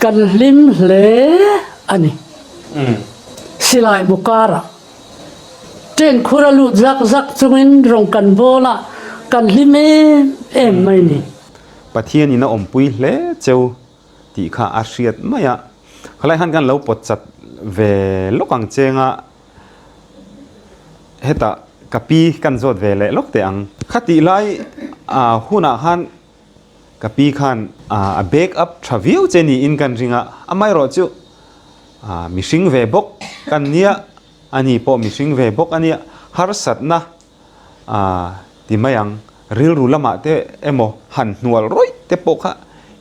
Kan hlim hle a ni. Silai hmu karah train khur a lut zak zak chungin rawng kan bawl a, kan hlim em em mai ni. Pathianin a awmpui hle cheu tih kha a hriat mai a. Khalai han kan lo pawt chat ve lawk ang cheng a, hetah. Ka pi kan zawt ve leh lawk teh ang. Khatih lai hunah khan ka pi khan a back up tha viau che niin kan ring a, amaherawh chu mihring ve bawk kan nia, ani pawh mihring ve bawk a nia, harsatna ti mai ang, rilru lamah te emaw han hnual rawih te pawh kha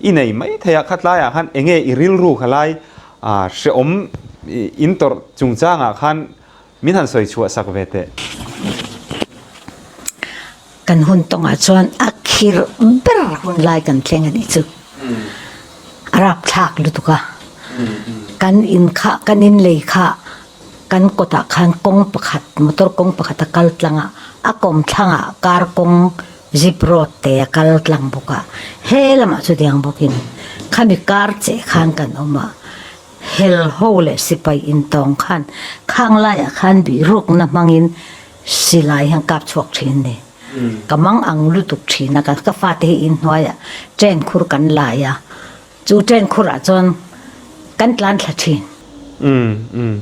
i nei mai thei a, khatlaiah khan enge i rilru kha lai hrehawm in tawrh chungchangah khan Min han sawi chhuah sak ve teh. Kan hun tawngah chuan a khirh ber hun lai kan thleng a nih chu. A rapthlak lutuk a. Kan in kha, kan in lei kha kan kawtah khan kawng pakhat, motor kawng pakhat a kal tlang a, a kawm thlangah car kawng zip road te a kal tlang bawk a. He lamah chutiang bawkin khami car cheh khan kan awm a. Hel ho leh sipai intawng khan khang laiah khan bihrukna hmangin silai hian kap chhuak thin ni. Ka mang ang lutuk thin a, ka fate hi inhnuaiah train khur kan lai a, chu train khurah chuan kan tlan thla thin. Umm umm.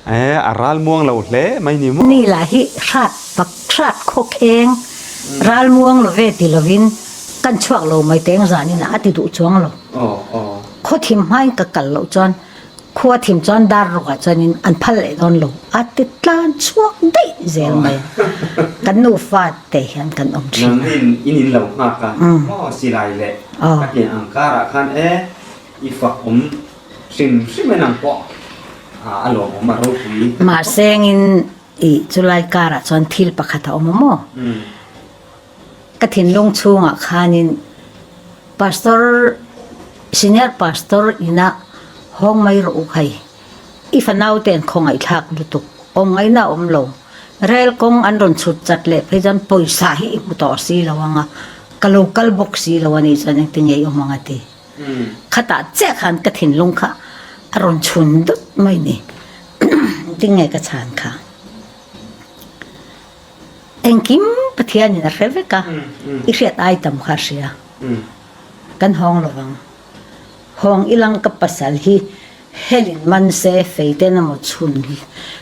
E, a ral muang lo hle mai ni maw? Ni lah hi hrat pak hrat khawkheng ral muang lo ve ti lovin kan chhuak lo mai teng zanin ah a ti duh chuang lo. Khaw thim hmain ka kal loh chuan khua thim chuan dar rukah chuanin an phal leh dawn lo a ti tlan chhuak daih zel mai a. Kan nufa te hian kan awm thin a. Nangnin in in lo nghak a maw silai leh ka pian ang karah khan e i fak awm Hrim hrim en ang pawh a lawmawm a ropui. Mahsengin i chulai karah chuan thil pakhat a awm a maw? Ka thinlung chhungah khanin Pastor, Senior Pastor ina hawng mai rawh u khai. I fanau te an khawngaihthlak lutuk, awm ngaihna a awm lo. Rel kawng an rawn chhut chat leh phei chuan pawisa hi i hmu tawh si lo ang a, ka lo kal bawk si lo a nih chuan engtin nge i awm ang a ti. Khatah chiah khan ka thinlung kha a rawn chhun dut mai ni. Engtin nge ka chhan kha? Engkim Pathianin a hre vek a, i hriat ai tam kha a hria. Kan hawng lo vang. Hawng ilang ka pasal hi Helin man se, fei ten emaw chhun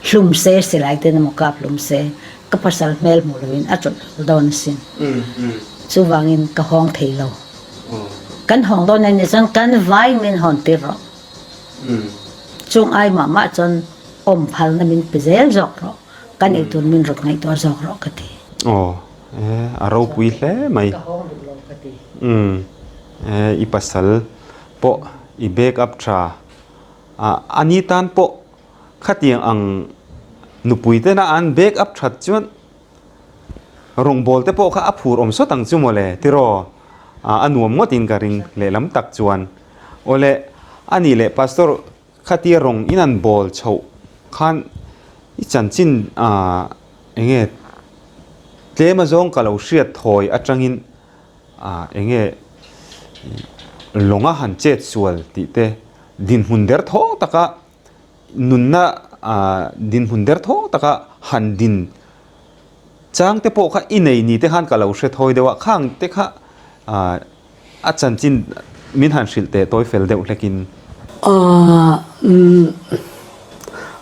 hlum se, silai ten emaw kap hlum se, ka pasal hmel hmu loin a chawlh hlawlh dawn asin. Chuvangin ka hawng thei lo. Kan hawng dawn anih chuan kan vai min hawn tir rawh. Chung ai mah mah chuan awm phalna min pe zel zawk rawh. Kan eitur min rawt ngaihtuah zawk rawh ka ti. Aw, a ropui hle mai. Ka hawng duh lo ka ti. I pasal pawh i back up tha a, ani tan pawh khatiang ang nupui tena an back up that chuan rawngbawl te pawh kha a phur awm sawt ang chu mawle tiraw a nuam ngawt in ka ring lehlam tak chuan awle ani leh pastor khatia rawng in an bawl chhoh khan i chanchin ah enge tlem azawng ka lo hriat thawi atangin Ah enge lawnga han chet sual tih te dinhmun der thawng taka nunna ah dinhmun der thawng taka han din chang te pawh kha i nei ni te khan ka lo hre thawi deuh a khang te kha ah a chanchin min han hrilh teh tawi fel deuh hlekin. Ah umm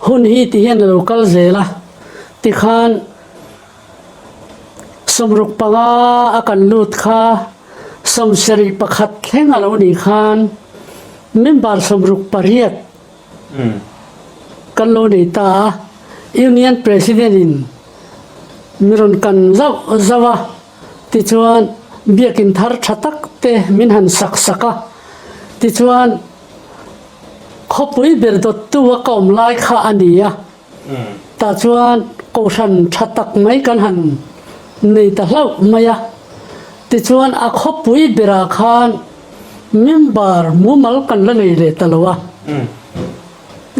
hun hi ti hian a lo kal zel a tikhan. 65 a kan lut kha 71 thleng a lo nih khan member 68 kan lo nei ta a, Union President in mi rawn kan zauh zauh a, tichuan biakin thar tha tak te min han sak sak a, tichuan khawpui ber dawttu a ka awm lai kha a ni a. Tah chuan kohhran tha tak mai kan han nei ta hlauh mai a. Tichuan a khawpui berah khan member mumal kan la nei leh ta lo a.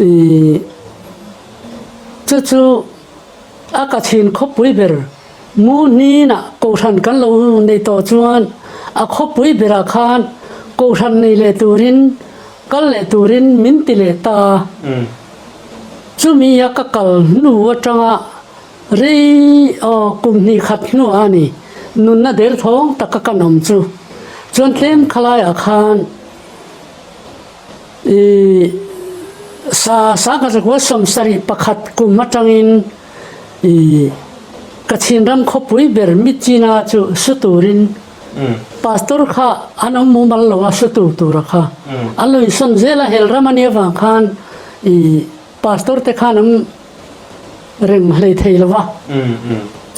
Ih chu chu a ka chhin khawpui ber mu hninah kohhran kan lo nei tawh chuan a khawpui berah khan kohhran nei leh turin kal leh turin min ti leh ta a. Chumi a ka kal hnu atanga rei aw kum hnih khat hnu a ni nunna der thawng taka kan awm chu chuan tlem khalaiah khan ih sa sangkhat zakua 71 kum atangin ih. Kachin ram khawpui ber Myitkyina chu su turin Pastor kha an awm mumal lo a su tur tura kha an lo insawn zel a, hel ram a nih avang khan i Pastor te khan an reng hlei thei lo va,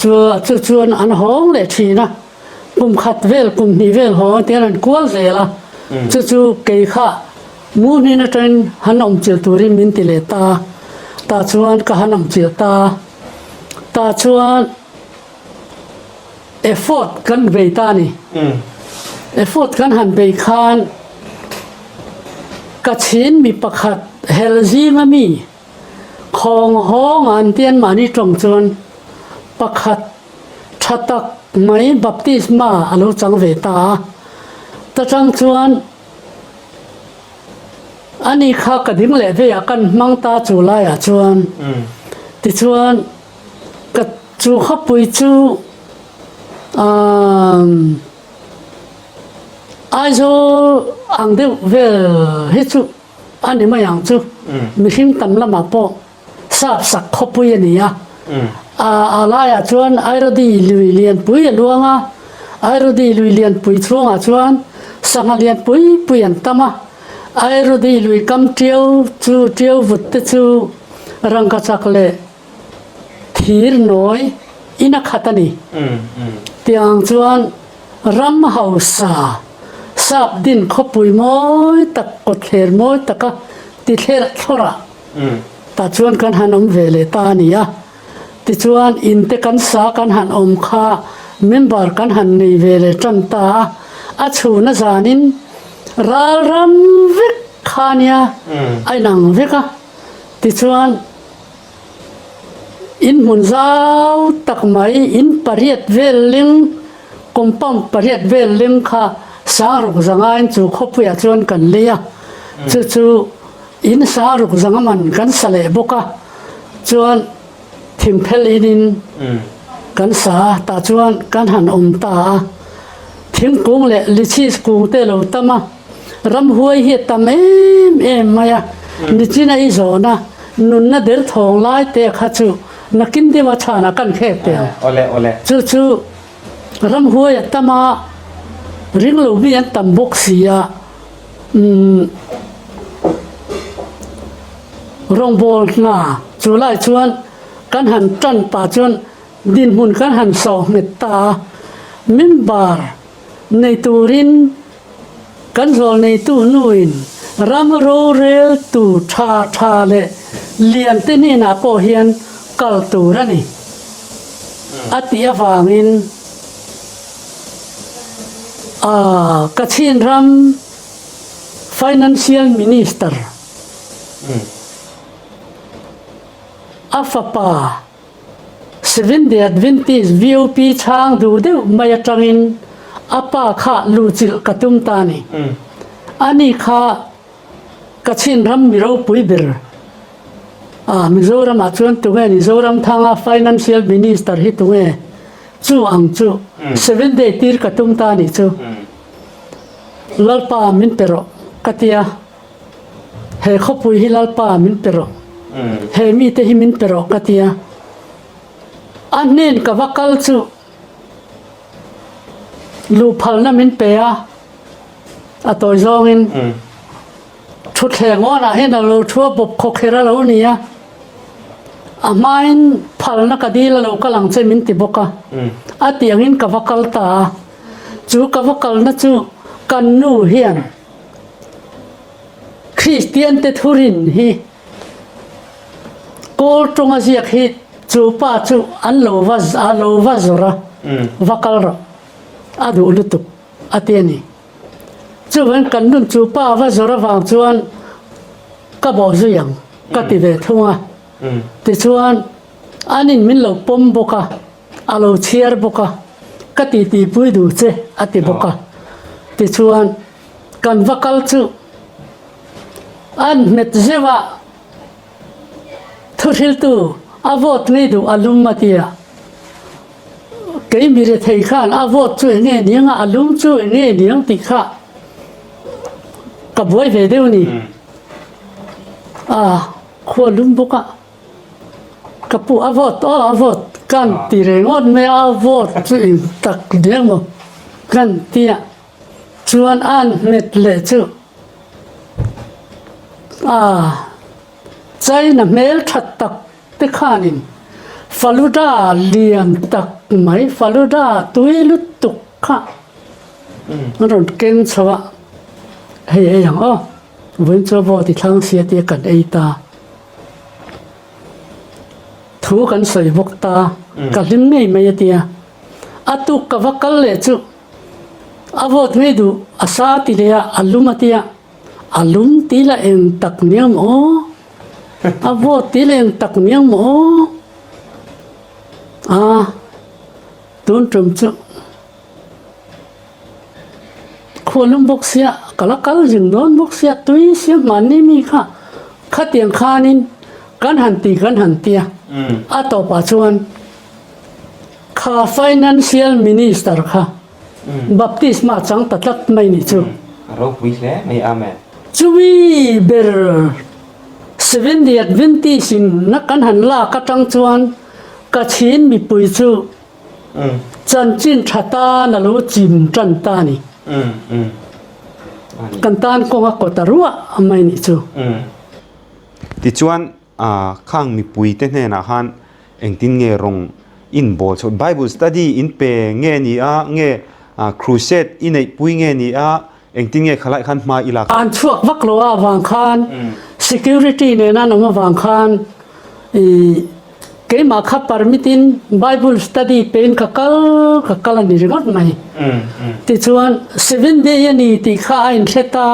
chu chu chuan an hawng leh thin a, kum khat vel kum hnih vel hawng atian an kual zel a, chu chu kei kha mu hnin atangin han awm chilh turin min ti leh ta, tah chuan ka han awm chilh ta, tah chuan effort kan bei ta a ni, effort kan han bei khan ka chhin mi pakhat hel zinga mi khawng hawng an ti anmahni tawng chuan pakhat tha tak mai baptisma a lo chang ve ta a, ta chang chuan ani kha ka ding leh veiah kan hmang ta chu laiah chuan tichuan ka chu khawpui chu aaa Aizawl ang deuh vel hi chu a ni mai ang chu. Mihring tam lamah pawh sap sak khawpui a ni a. A laiah chuan Airodi lui lianpui a luang a, Airodi lui lianpui chhungah chuan sangha lianpui pui an tam a. Airodi lui kam ṭiau chu ṭiau vut te chu rangkachak leh thir nawi in a khat a ni. Tiang chuan ram hausa sap din khawpui mawi tak kawtthler mawi taka ti thlerh thlawrah tah chuan kan han awm ve leh ta a ni a. Tichuan in te kan sa kan han awm kha member kan han nei ve leh tan ta a, a chhun a zanin ral ram vek kha nia a inang vek a. Tichuan In hmun zau tak mai, in pariat vel ling, compound pariat vel ling kha Sangruk zangain chu khawpuiah chuan kan lei a, chu chu in Sangruk zanga man kan sa leh bawk a, chuan thingphel inin kan sa a, tah chuan kan han awm ta a, thingkung leh lichis kung te lo tam a. Ramhuai hi a tam em em mai a, nichin a i zawn a, nunna der thawng lai te kha chu nakin deuh a chhanah kan khek teh ang. Chu chu ramhuai a tam a, ring lo mi an tam bawk si a, umm rawngbâwl hna chu lai chuan kan han tan pah chuan dinhmun kan han sawh nghet ta a, member nei turin Kan zawl neitu nuin ram roreltu tha tha leh lian te hnenah pawh hian kal tur a ni a tih avangin Kachin ram Financial Minister a fapa Seventh-day Adventist VOP chhang duh deuh mai atangin a pa kha luhchilh ka tum ta a ni. Ani kha Kachin ram mi ropui ber a, Mizoramah chuan tunge ni Zoramthanga Financial Minister hi tunge chu ang chu Seventh-day tir ka tum ta a nih chu. Lalpa min pe rawh ka ti a. He khawpui hi Lalpa min pe rawh, he mite hi min pe rawh ka ti a. A hnen ka va kal chu luhphalna min pe a, a tawi zawngin thutthleng awnah hian a lo thu a, bawp khawkher a lo ni a. A hmain phalna ka dil a lo kal ang che min ti bawk a, a tih angin ka va kal ta a. Chu ka va kalna chu kan nu hian Kristian te thurin hi Kawl tawnga ziak hi chu pa chu an lo va a lo va zawrh a, va kal rawh a duh lutuk a ti a ni. Chuvangin kan nun chu pa va zawrh avang chuan ka bawh zui ang ka ti ve thung a. Tichuan anin min lo pawm bawk a. A lo chhiar bawk a, ka titi pui duh che a ti bawk a. Tichuan, kan va kal chu an hmet zeuh a, thuhriltu a vote ngei duh a lum a ti a. Kei mi rethei khan a vote chu eng nge niang a, a lum chu eng nge niang tih kha ka buai ve deuh a ni. A khua lum bawk a, ka pu a vote aw a vote. Kan ti ringawt mai a, vote chu eng tak nia maw kan tia chuan an hmet leh chu a China hmel that tak te khanin Faluda lian tak mai Faluda tui lutuk kha an rawn keng chho a, hei ei ang aw vawiin chu vote i thlang sia tia kan ei ta. Thu kan sawi bawk ta, ka hlim ngei mai a tia. A tuk ka va kal leh chu a vawt ngei duh, a sa ti leh a, a lum a tia. A lum ti la eng tak nia maw? A vawt ti la eng tak nia maw? A, tun tum chu. Khualum bawk sia, ka la kal zing dawn bawk sia, tui sia hmanni mi kha khatiang khanin kan han ti kan han ti a, a tawpah chuan kha Financial Minister kha baptisma chang ta tlat mai ni chu. A ropui hle mai, Amen. Chumi ber Seventh-day Adventist in na kan han lak atang chuan Kachin mipui chu Chanchin tha tan a lo chim tan ta a ni. Kan tan kawng a kawt a ruah mai nih chu. Tichuan, khang mipuite hnenah khan engtin nge rawng in bawl chho? Bible study in pe nge ni a, nge crusade i neihpui nge ni a, engtin nge khalai khan hma i lak? An chhuak vak lo a avang khan security nena an awm avang khan i Keimah kha permit in Bible study pein ka kal ka kal a ni ringawt mai. Tichuan Seventh Day a ni tih kha a inhre ta,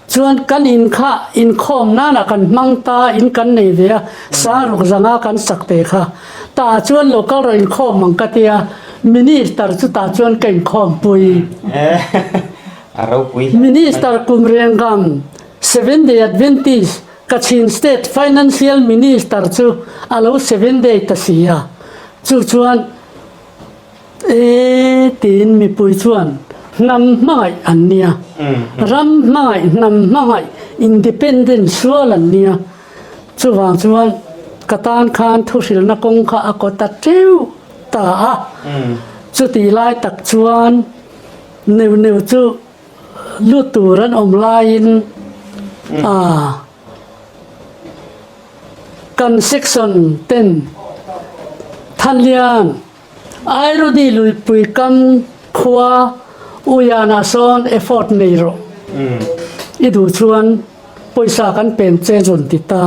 chuan kan in kha inkhawm nanah kan hmang ta, in kan nei ve a, Saruk zanga kan sak te kha. Tah chuan lo kal rawh inkhawm ang ka tia, Minister chu tah chuan ka inkhawm pui. Minister kum rengam Seventh Day Adventist Kachin State Financial Minister chu a lo seven day ta si a, chu chuan e tiin mipui chuan hnam hmangaih an nia, ram hmangaih, hnam hmangaih, independent sual an nia, chuvang chuan ka tan khan thuhrilna kawng kha a kaw ta teuh ta a, chutih lai tak chuan neu neu chu Lut tur an awm laiin kan section ten Thanlian Airodi luipui kam khua Uianah sawn effort nei rawh i duh chuan pawisa kan peng che rawn ti ta.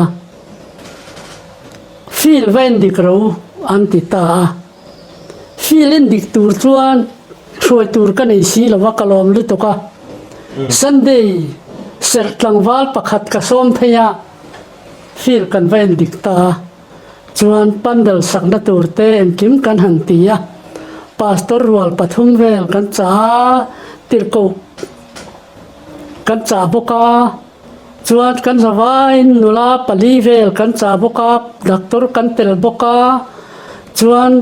Field va en dik ro an ti ta a. Field en dik tur chuan hruai tur ka nei si lo va, ka lawm lutuk a. Sunday serh tlangval pakhat ka sawm phei a, field kan va en dik ta a. Chuan pandal sakna tur te engkim kan han ti a, pastor rual pathum vel kan chah a, tirhkoh kan chah bawk a. Chuan kan zavaiin nula pali vel kan chah bawk a, doctor kan tel bawk a, chuan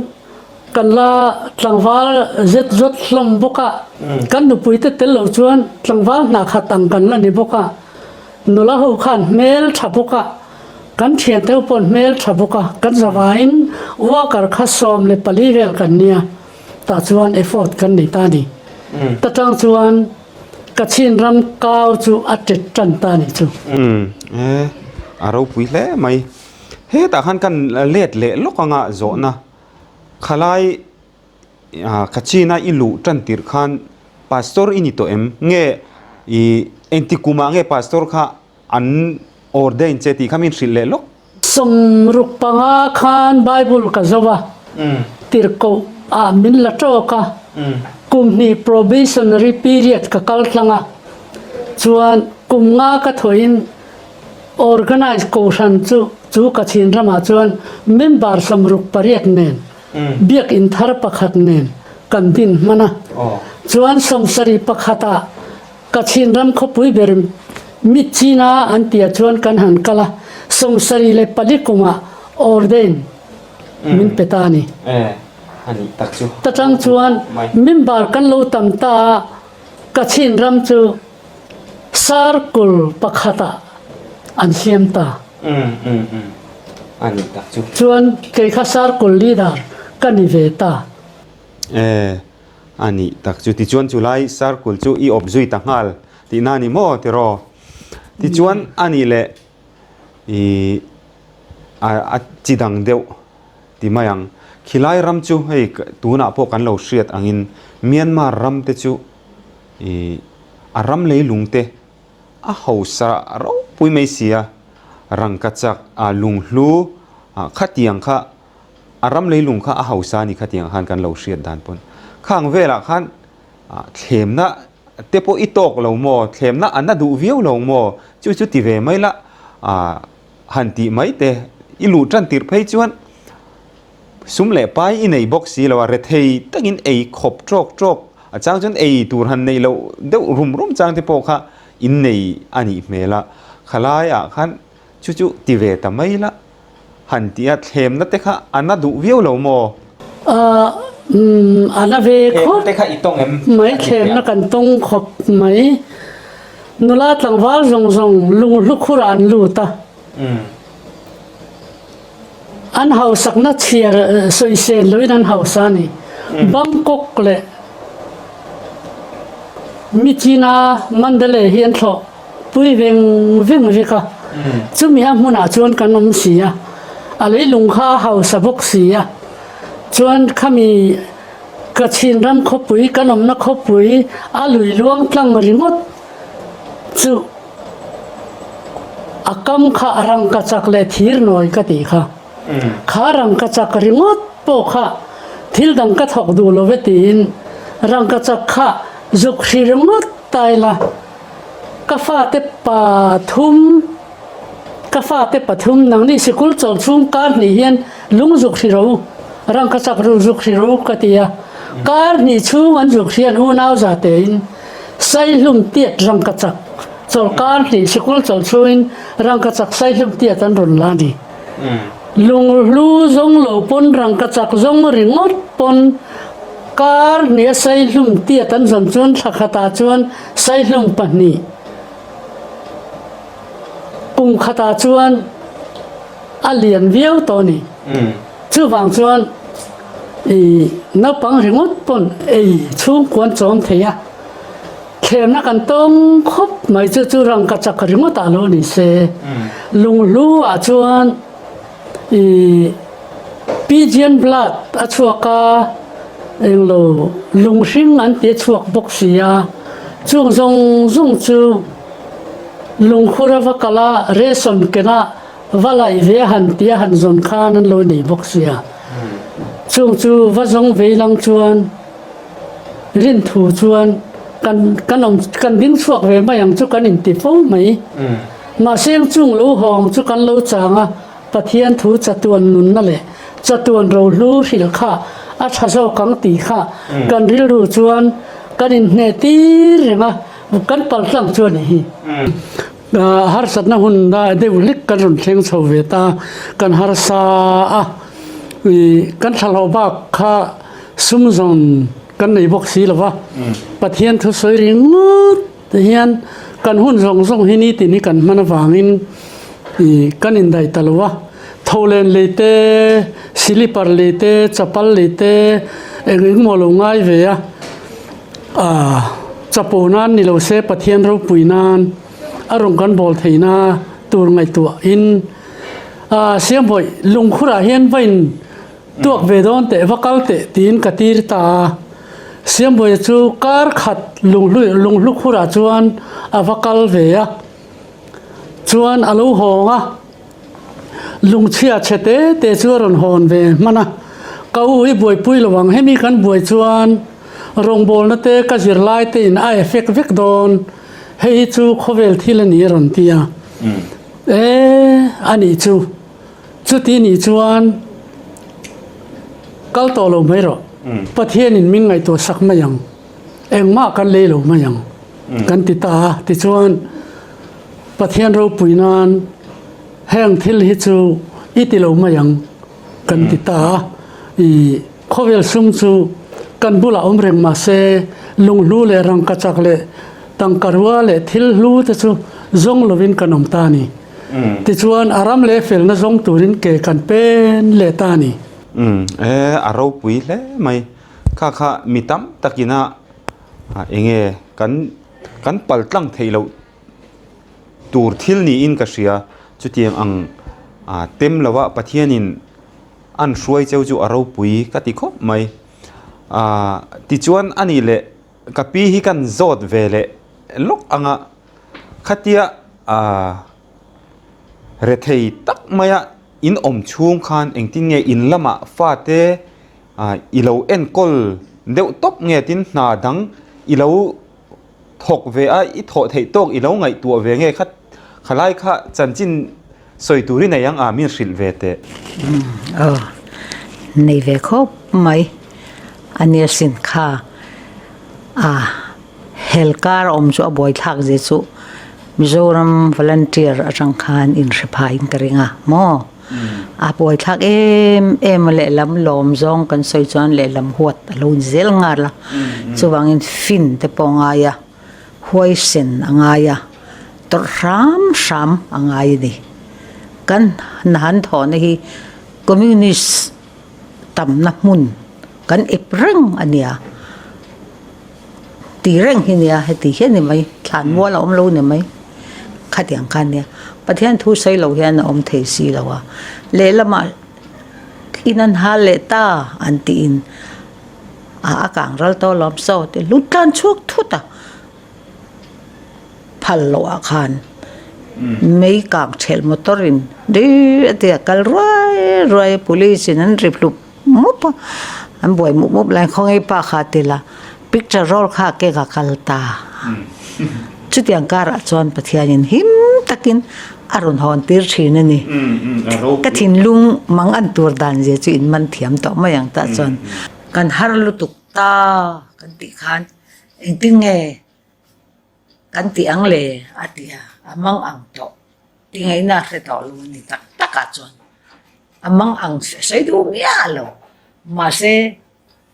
kan la tlangval zet zawt hlawm bawk a, kan nupui te tel lo chuan tlangval hna khat ang kan la ni bawk a, nula ho khan hmel tha bawk a, kan thian te ho pawh hmel tha bawk a, kan zavaiin worker kha 14 vel kan nia, tah chuan effort kan nei ta a ni. Ta tang chuan. Kachin ram kau chu a tet tan ta a nih chu. Umm e, a ropui hle mai. Hetah khan kan let leh lawk anga zawhna khalai Kachin-a i luh tan tirh khan Pastor i ni tawh em? Nge i engti kumah nge Pastor kha An ordain che tih kha min hrilh leh lawk. 65 khan Bible ka zo a, tirhkoh ah min la tawk a, kum hnih probationary period ka kal tlang a, chuan kum nga ka thawhin organize kohhran chu chu Kachin ramah chuan member 68 nen biakinn thar pakhat nen kan din hman a, chuan 71 ah Kachin ram khawpui ber Myitkyina an tihah chuan kan han kal a, 74 kumah ordain min pe ta a ni. Ta tang chuan member kan lo tam ta a, Kachin ram chu circle pakhatah an siam ta. Chuan kei kha circle leader. ka ni ve ta. E, a nih tak chu. Tichuan chulai circle chu i awp zui ta nghal tihna a ni maw tiraw? Tichuan a nih leh i a chi dang deuh ti mai ang. Khilai ram chu hei tunah pawh kan lo hriat angin Myanmar ram te chu i a ram leilung te a hausa ropui mai si a, rangkachak a lunghlu khatiang kha a ram leilung kha a hausa a ni khatiang khan kan lo hriat dan pawn khang velah khan thlemna te pawh i tawk lo maw thlemna a na duh viau lo maw chu chu ti ve mai la han tih mai te i luh tan tirh phei chuan Sum leh pai i nei bawk si lo a, rethei takin ei khawp tawk tawk a chang chuan ei tur han neih loh deuh rum rum chang te pawh kha in nei a nih hmel a, khalai ah khan chu chu ti ve ta mai la han tih a, thlemna te kha a na duh viau lo maw? Umm a na ve khawp Thlemna te kha i tawng em? mai, thlemna kan tawng khawp mai. Nula tlangval zawng zawng lunghlu khurah an lut a. An hausakna chhiar sawisel loin an hausa a ni. Bangkok leh Myitkyina, Mandalay hi an thlawh pui veng veng vek a. Chumi a hmunah chuan kan awm si a, a leilung kha a hausa bawk si a. Chuan khami Kachin ram khawpui kan awmna khawpui a lui luang tlang ringawt chu A kam kha rangkachak leh thir nawi ka tih kha. Kha rangkachak ringawt pawh kha thil dang ka thawk duh lo ve tiin rangkachak kha zuk hri ringawt ta ila ka fate pathum ka fate pathum nangni sikul chawlh chhung kar hnih hian lung zuk hri ro rangkachak ru zuk hri ro ka ti a. Kar hnih chhung an zuk hrian unau za tein Saihlum tiat rangkachak Chawlkar hnih sikul chawlh chhungin rangkachak saihlum tiat an rawn la a ni. Lunghlu zawng lo pawn rangkachak zawng ringawt pawn kar hnih a saihlum tiat an zawn chuan thla khatah chuan saihlum pahnih kum khatah chuan a lian viau tawh a ni. Chuvang chuan i naupang ringawt pawn ei chhungkuan chawm thei a. Thlemna kan tawng khawp mai chu chu rangkachak ringawt ah lo ni se. Lunghlu ah chuan i pigeon blood a chhuak a, englo lunghring an ti a chhuak bawk si a, chung zawng zawng chu lungkhur a va kal a, ration ken a va laih ve a han ti a han zawn khan an lo nei bawk si a. Chung chu va zawng vei lang chuan. Rinthu chuan kan kan awm kan ding chhuak ve mai ang chu kan inti fo mai. Mahse chung lo hawng chu kan lo chang a, Pathian thu chatuan nunna leh chatuan rohlu hrilh kha a tha zawk ang tih kha kan rilru chuan kan inhneh tir reng a, kan paltlang chu a ni hi. Harsatna hun deuh hlek kan rawn thleng chho ve ta, kan harsa a, kan thlahlawh bak kha sum zawn kan nei bawk si lo va, Pathian thusawi ringawt hian kan hun zawng zawng hi nitin hi kan hman avangin kan indaih ta lo a, tholen lei te, silipar lei te, chapal lei te eng eng maw lo ngai ve a. Chapo nan ni lo se Pathian ropui nan a rawn kan bawl theihna tur ngaihtuahin Siambawih lungkhurah hian va in tuak ve dawn teh va kal teh tiin ka tir ta a. Siambawia chu kar khat lunghlu khurah chuan a va kal ve a, chuan a lo hawng a. Lungchhia chhe te te chu a rawn hawn ve hman a, ka u hi buaipui lo ang, hemi kan buai chuan rawngbawlna te ka zirlai te in a effect vek dawn, hei hi chu khawvel thil a ni a rawn ti a, e a nih chu, chuti nih chuan kal tawh lo mai rawh, Pathian in min ngaihtuah sak mai ang, engmah kan lei lo mai ang kan ti ta a, tichuan. Pathian ropui nan heng thil hi chu i ti lo mai ang kan ti ta a, i khawvel sum chu kan bulah awm reng mah se lunghlu leh rangkachak leh tangkarua leh thil hlu te chu zawng lovin kan awm ta a ni. Tichuan a ram leh felna zawng turin ke kan pen leh ta a ni. Umm e a ropui hle mai kha kha mi tam takina enge kan kan pal tlang theih loh tur thil niin ka hria chutiang ang tem lova Pathianin an hruai cheu chu a ropui ka ti khawp mai tichuan a nih leh ka pi hi kan zawt ve leh lawk anga khatia rethei tak maia in awm chhung khan engtin nge in lamah fate i lo enkawl deuh tawp nge tin hna dang i lo thawk ve a i thawh theih tawk i lo ngaihtuah ve nge kha khalai kha chanchin sawi tur i nei ang a min hrilh ve teh. Aw nei ve khawp mai a nia sin kha a helkar awm chu a buaithlak zia chu Mizoram volunteer atang khan inhre phaiin ka ring a maw a buaithlak em em a lehlam lawm zawng kan sawi chuan lehlam huat a lo in zel nghal a chuvangin fin te pawh a ngai a huaisen a ngai a tawrh hram hram a ngai a ni kan hna han thawhna hi communist tamna hmun kan ep reng a nia ti reng hi nia heti hian ni mai thlan mual a awm lo ni mai khatiang kha nia Pathian thu sawi lo hian a awm thei si lo a lehlamah in an hal leh ta an tiin a a kang ral tawh lawm saw ti hlut tlan chhuak thut a phal loh ah khan mei kang thelh motor in ri a tia kal ruai ruai a police in an ri hlup mup a an buai mup mup lai khawnge pa kha a ti la picture roll kha a kek a kal ta chutiang karah chuan Pathian in him takin a rawn hawn tir thin a ni ka thinlung mang an tur dan zia chu in man thiam tawh mai ang tah chuan kan har lutuk ta kan tih khan engtin nge Kan ti ang le, a ti a, a mang ang tawh. Tingaihna a hre tawh lo a ni tak takah chuan a mang ang sawi duh miah lo. Mahse,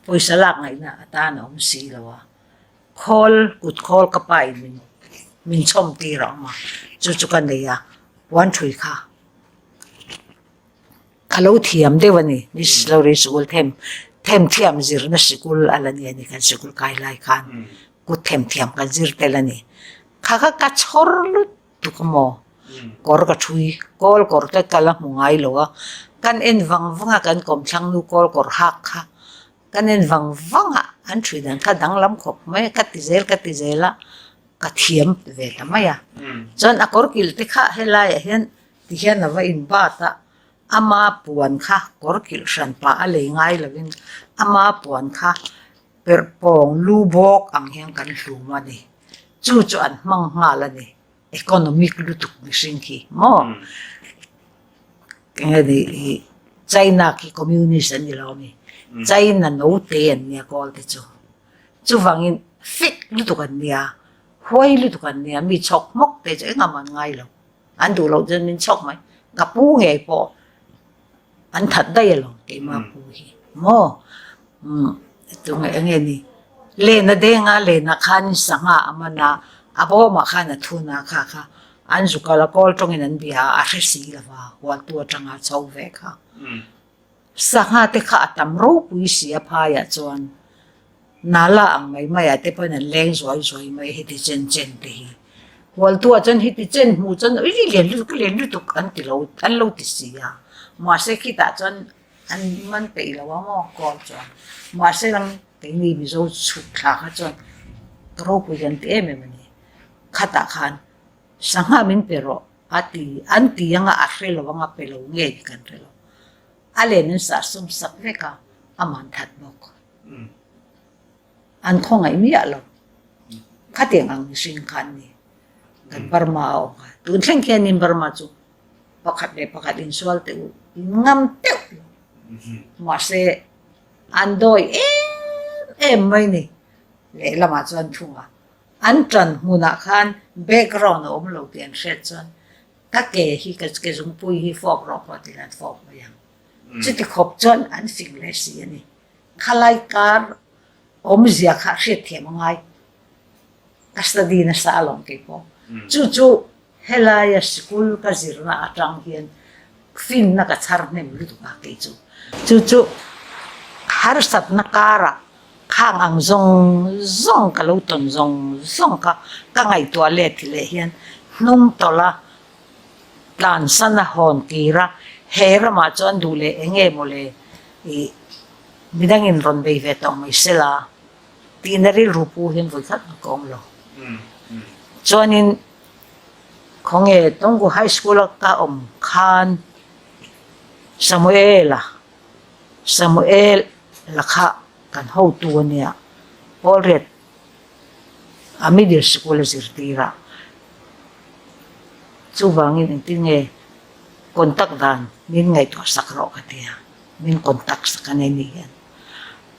pawisa lak ngaihna a tan a awm si lo a, khawl, kut khawl ka pa in min min chhawm tir a awm a, chu chu ka nei a, puan thui kha. Ka lo thiam deuh a ni, Miss Lori sikul them them thiam zirna sikul a la ni a ni, kan sikul kai lai khan kut them thiam kan zir tel a ni. Kha kha ka chhawr lutuk a maw, kawr ka thui, kawl kawr te ka la hmu ngai lo a, kan en vang vang a kan kawmthlang nu kawl kawr hak kha kan en vang vang a, an thui dan kha danglam khawp mai a, ka ti zel ka ti zel a, ka thiam ve ta mai a. Chuan a kawr kil te kha helaiah hian Tihian a va inbat a, ama puan kha kawr kilh hran pah a lei ngai lovin ama puan kha perh pawng lu bawk ang hian kan hlum a ni. Chu chu an hmang nghal a ni. Economic lutuk mihring khi maw? Enge ni i China khi communist an ni lo a mi? China note an nia kawl te chu. Chuvangin fake lutuk an nia, huai lutuk an nia, mi chhawk hmawk te chu engah mah an ngai lo. An duh loh chuan min chhawk mai. Ka pu ngei pawh an that daih alawm keimah pu hi maw tunge enge ni len a deng a len ah khan sangha a man a a bawmah khan a thun a kha kha an zu kal a kawl tawngin an bia a a hre si lova hualtu atanga chho ve kha. Sangha te kha a tam ropui si a phaiah chuan Nala ang mai maiah te pawhin an leng zuai zuai mai heti chen chen te hi. Hualtuah chuan heti chen hmuh chuan ui lian lutuk lian lutuk an ti lo an lo ti si a. Mahse khitah chuan an man peih lo ang aw kawl chuan. Mahse lang keini Mizo chhuk thla kha chuan ka ropui hian ti em em a ni. Khatah khan sangha min pe rawh a ti an ti anga a hre lo anga pe lo nge kan hre lo. A len an sahsawm sak vek a, a man that bawk. An khawngaih miah lo. Khatiang ang mihring kha an ni. Kan Burma a awm kha. Tun thleng khianin Burma chu pakhat leh pakhat insual teh u, in ngam teuh lo. Mahse, an dawi em em mai ni. Lehlamah chuan thung a, an ṭan hmunah khan background a awm lo tih an hriat chuan ka ke hi, ka ke zungpui hi fawp rawh pawh tiin an fawp mai ang. Chuti khawp chuan an fing leh si a ni. Khalai kar awmzia kha hriatthiam a ngai. Ka study nasa alawm kei pawh. Chu chu helaia sikul ka zirna atang hian. Finna ka chhar hnem lutuk a kei chu. Chu chu harsatna karah khang ang zawng zawng ka lo tawn zawng zawng kha ka ngaihtuah let ti leh hian hnung tawlh a, tlansan a hawn kir a, he ramah chuan duh leh eng nge maw le ih midangin rawn bei ve tawh mai sela tihna rilru pu hian vawi khat ka awm lo. Chuanin Khawnge Tawngku High School a ka awm khan Samuel-a, Samuel la kha kan hotu a nia, Paul Riat a middle school a zirtir a, chuvangin engtin nge contact dan min ngaihtuah sak rawh ka ti a, min contact sak a nei ni hian.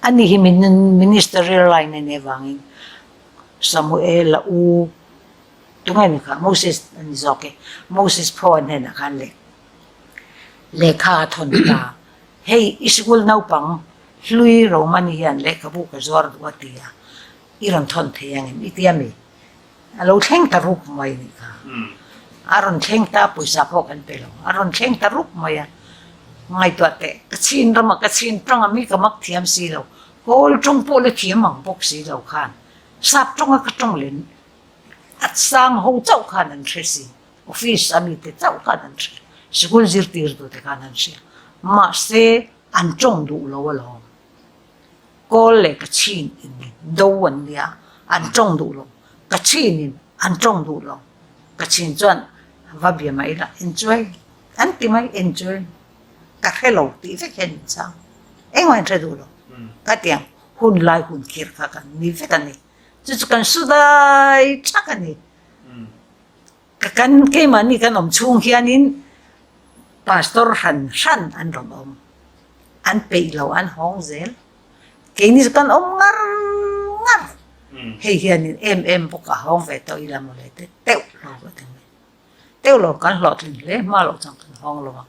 Ani hi ministerial line a nih avangin Samuel-a u Tunge ni kha? Moses a ni zawk e. Moses phaw a hnenah khan leh lehkha a thawn ta. Hei i sikul naupang hlui Romani hian lehkhabu ka zuar duh a ti a, i rawn thawn thei ang em? I ti a mi? A lo thleng ta rup mai ni kha. A rawn thleng ta, pawisa pawh kan pe lo. A rawn thleng ta rup mai a. Ngaihtuah teh, ka chhin ramah ka chhin tawng a mi ka mak thiam si lo. Kawl tawng pawh la thiam ang bawk si lo khan. Sap tawnga ka tawng len A sang ho chauh khan an hre si, office a mite chauh khan an hre, sikul zirtirtute khan an hria. Mahse, an tawng duh lo alawm. Kawl leh Kachin in do an nia, an tawng duh lo. Kachin in an tawng duh lo. Kachin chuan va bia mai ila, enjoy an ti mai, enjoy ka hre lo tih vek hian in chang. Engmah in hre duh lo. Ka tiang hun lai hun khir kha kan ni vek a ni. Chu chu kan su dai thak a ni. Ka kan keimahni kan awm chhung hianin pastor hran hran an rawn awm. An peih lo an hawng zel. Keini chu kan awm ngar ngar. Hei hianin em em bawk a hawng ve tawh ila mawle te teuh lo ka ti mai. Teuh lo kan hlawhtlin hle hma loh chuan kan hawng lo ang.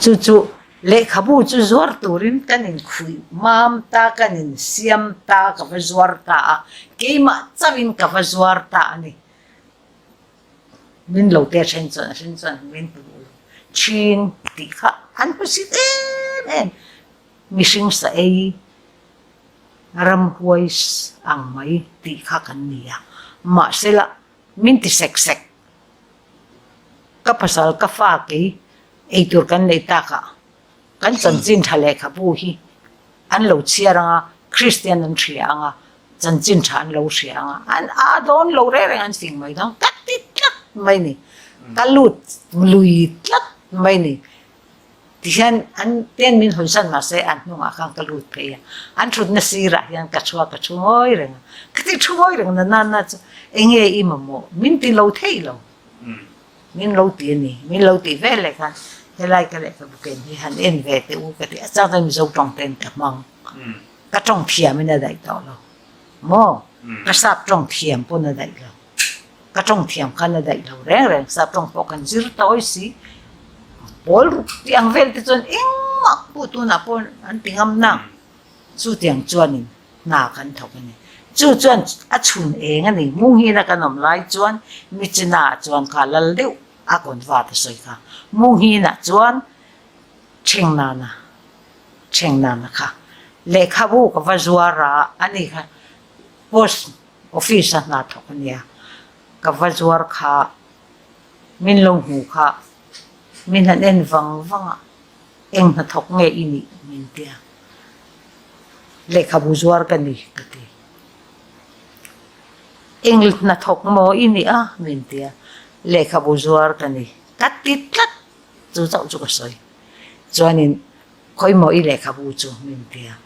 Chu chu lehkhabu chu zuar turin kan inkhuih mam ta, kan insiam ta, ka va zuar ta a, keimah chauhin ka va zuar ta a ni. Min lo te a then chuan a then chuan min hmu duh lo thin tih kha an hmu sit em em. Mihring sa ei ramhuai ang mai tih kha kan ni a, mahsela Min ti sek sek. Ka pasal ka fa kei eitur kan nei takah kan chanchin tha lehkhabu hi an lo chhiar ang a, Kristian an hria ang a, chanchin tha an lo hria ang a, an a dawn lo reng reng an fing mai dawn ka ti tlat mai ni. Ka lut lui tlat mai ni. Tihian an ten min hawisan mahse an hnungah khan ka lut phei a, an thutna sirah hian ka chhuak ka thu ngawi reng a, ka ti thu ngawi reng na nana chu enge i mamawh min ti lo thei lo, min lo ti a ni, min lo tih vel leh khan helai ka lehkhabu ken hi han en ve teh u ka ti a, chang chuan Mizo tawng ten ka hmang, ka tawng thiam in a daih tawh lo maw, ka sap tawng thiam pawn a daih lo. Ka tawng thiam khan a daih lo reng reng, sap tawng pawh kan zir tawi si. Pawl ruk tih ang vel te chuan engmah pawh tunah pawh an ti ngam nang. Chutiang chuanin hna kan thawk a ni. Chu chuan a chhun eng a ni. Munghina kan awm lai chuan Michina chuan kha lal deuh a kawnvat a sawi kha. Munghina chuan Thengnana, Thengnana kha lehkhabu ka va zuar a, ani kha post Office a hna thawk a nia, ka va zuar kha min lo hmu kha min han en vang vang a, eng hna thawk nge i nih min ti a, lehkhabu zuar ka ni ka ti. Eng hna thawk maw i nih a min ti a, lehkhabu zuar ka ni ka ti tlat chu chauh chu ka sawi. Chuanin khawi maw i lehkhabu chu min ti a.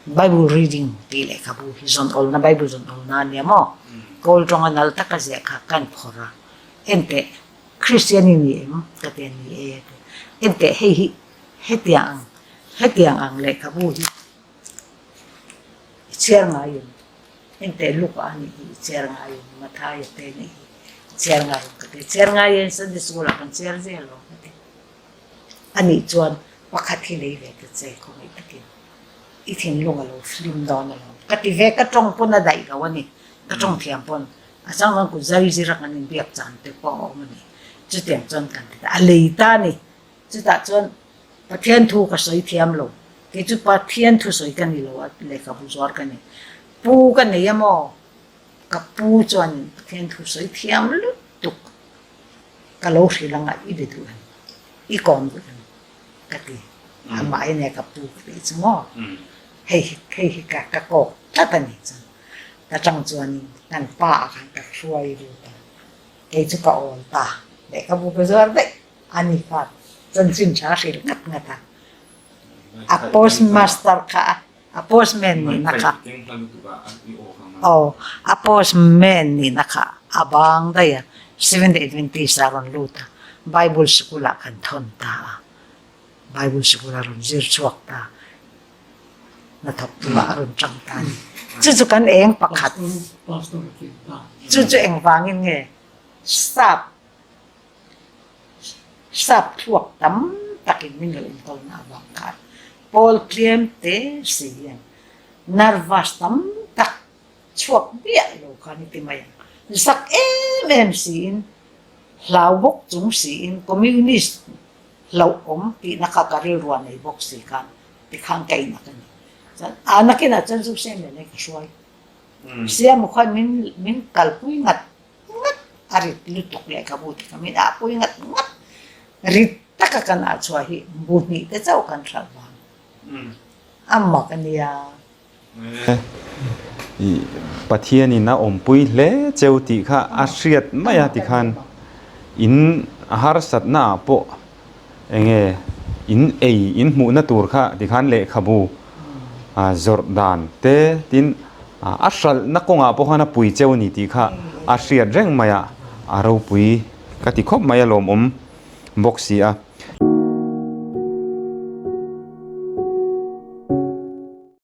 Bible reading tih lehkhabu hi zawn awlna Bible zawn awlna a nia maw? Kawl tawnga nal taka ziah kha kan phawrh a, enteh Kristian i ni em? Ka ti a, ni e a ti. Enteh hei hi hetiang ang hetiang ang lehkhabu hi i chhiar ngai em? Enteh Luka a nih hi i chhiar ngai em? Mathaia te a nih hi i chhiar ngai em? Ka ti a, chhiar ngai e Sunday school ah kan chhiar zel lo ka ti. A nih chuan pakhat hi lei ve ta che khawngaih takin i thinlung a lo flim dawn alawm ka ti ve, ka tawng pawn a daih lo a ni, ka tawng thiam pawn a chang chuan kut zai zira kan inbiak chan te pawh a awm a ni. Chutiang chuan kan ti ta. A lei ta a ni. Chutah chuan Pathian thu ka sawi thiam lo. Kei chu Pathian thu sawi ka ni lo a, lehkhabu zuar ka ni. Pu ka nei a maw? Ka pu chuanin Pathian thu sawi thiam lutuk ka lo hrilh anga i be duh em? I kawm duh em? Ka ti. Amah hi nia ka pu ka tih chu maw? Hei hi hei hi ka ka kawk tlat a ni chuan. Ta tang chuanin kan pa ah khan ka hruai lut a, kei chu ka awl ta. Lehkhabu ka zuar daih a ni kha chanchin tha hrilh ngat ngat a. A postmaster kha a A postman nihna kha aw a postman nihna kha a bang daih a, Seventh Day Adventist ah a rawn lut a, Bible sikul ah kan thawn ta a, Bible sikul a rawn zir chhuak ta, hnathawk turah a rawn tang ta a ni. Chu chu kan eng pakhat, chu chu engvangin nge sap Sap thluak tam takin min lo inkawlna avang khan pawl tlem te si hian nervous tam tak chhuak biah lo khan i ti mai ang. Zak em em siin, hlau bawk chung siin communist hlauhawm tihna kha ka rilrua nei bawk si khan tikhan ka inak a ni. Chuan a nakinah chuan zu siam leh ka hruai. Siamu khan min min kalpui ngat ngat a rit lutuk lehkhabu te kha min ah pui ngat ngat rit taka kan ah chhuah hi bu hnih te chauh kan hralh vang a mak a nia. Pathianin a awmpui hle cheu tih kha a hriat mai a tikhan in harsatna ah pawh Enge in ei in hmuhna tur kha tikhan lehkhabu zawrh dan te tin a hralhna kawngah pawh khan a pui cheu a ni tih kha a hriat reng mai a, a ropui ka ti khawp mai a lawmawm bawk si a.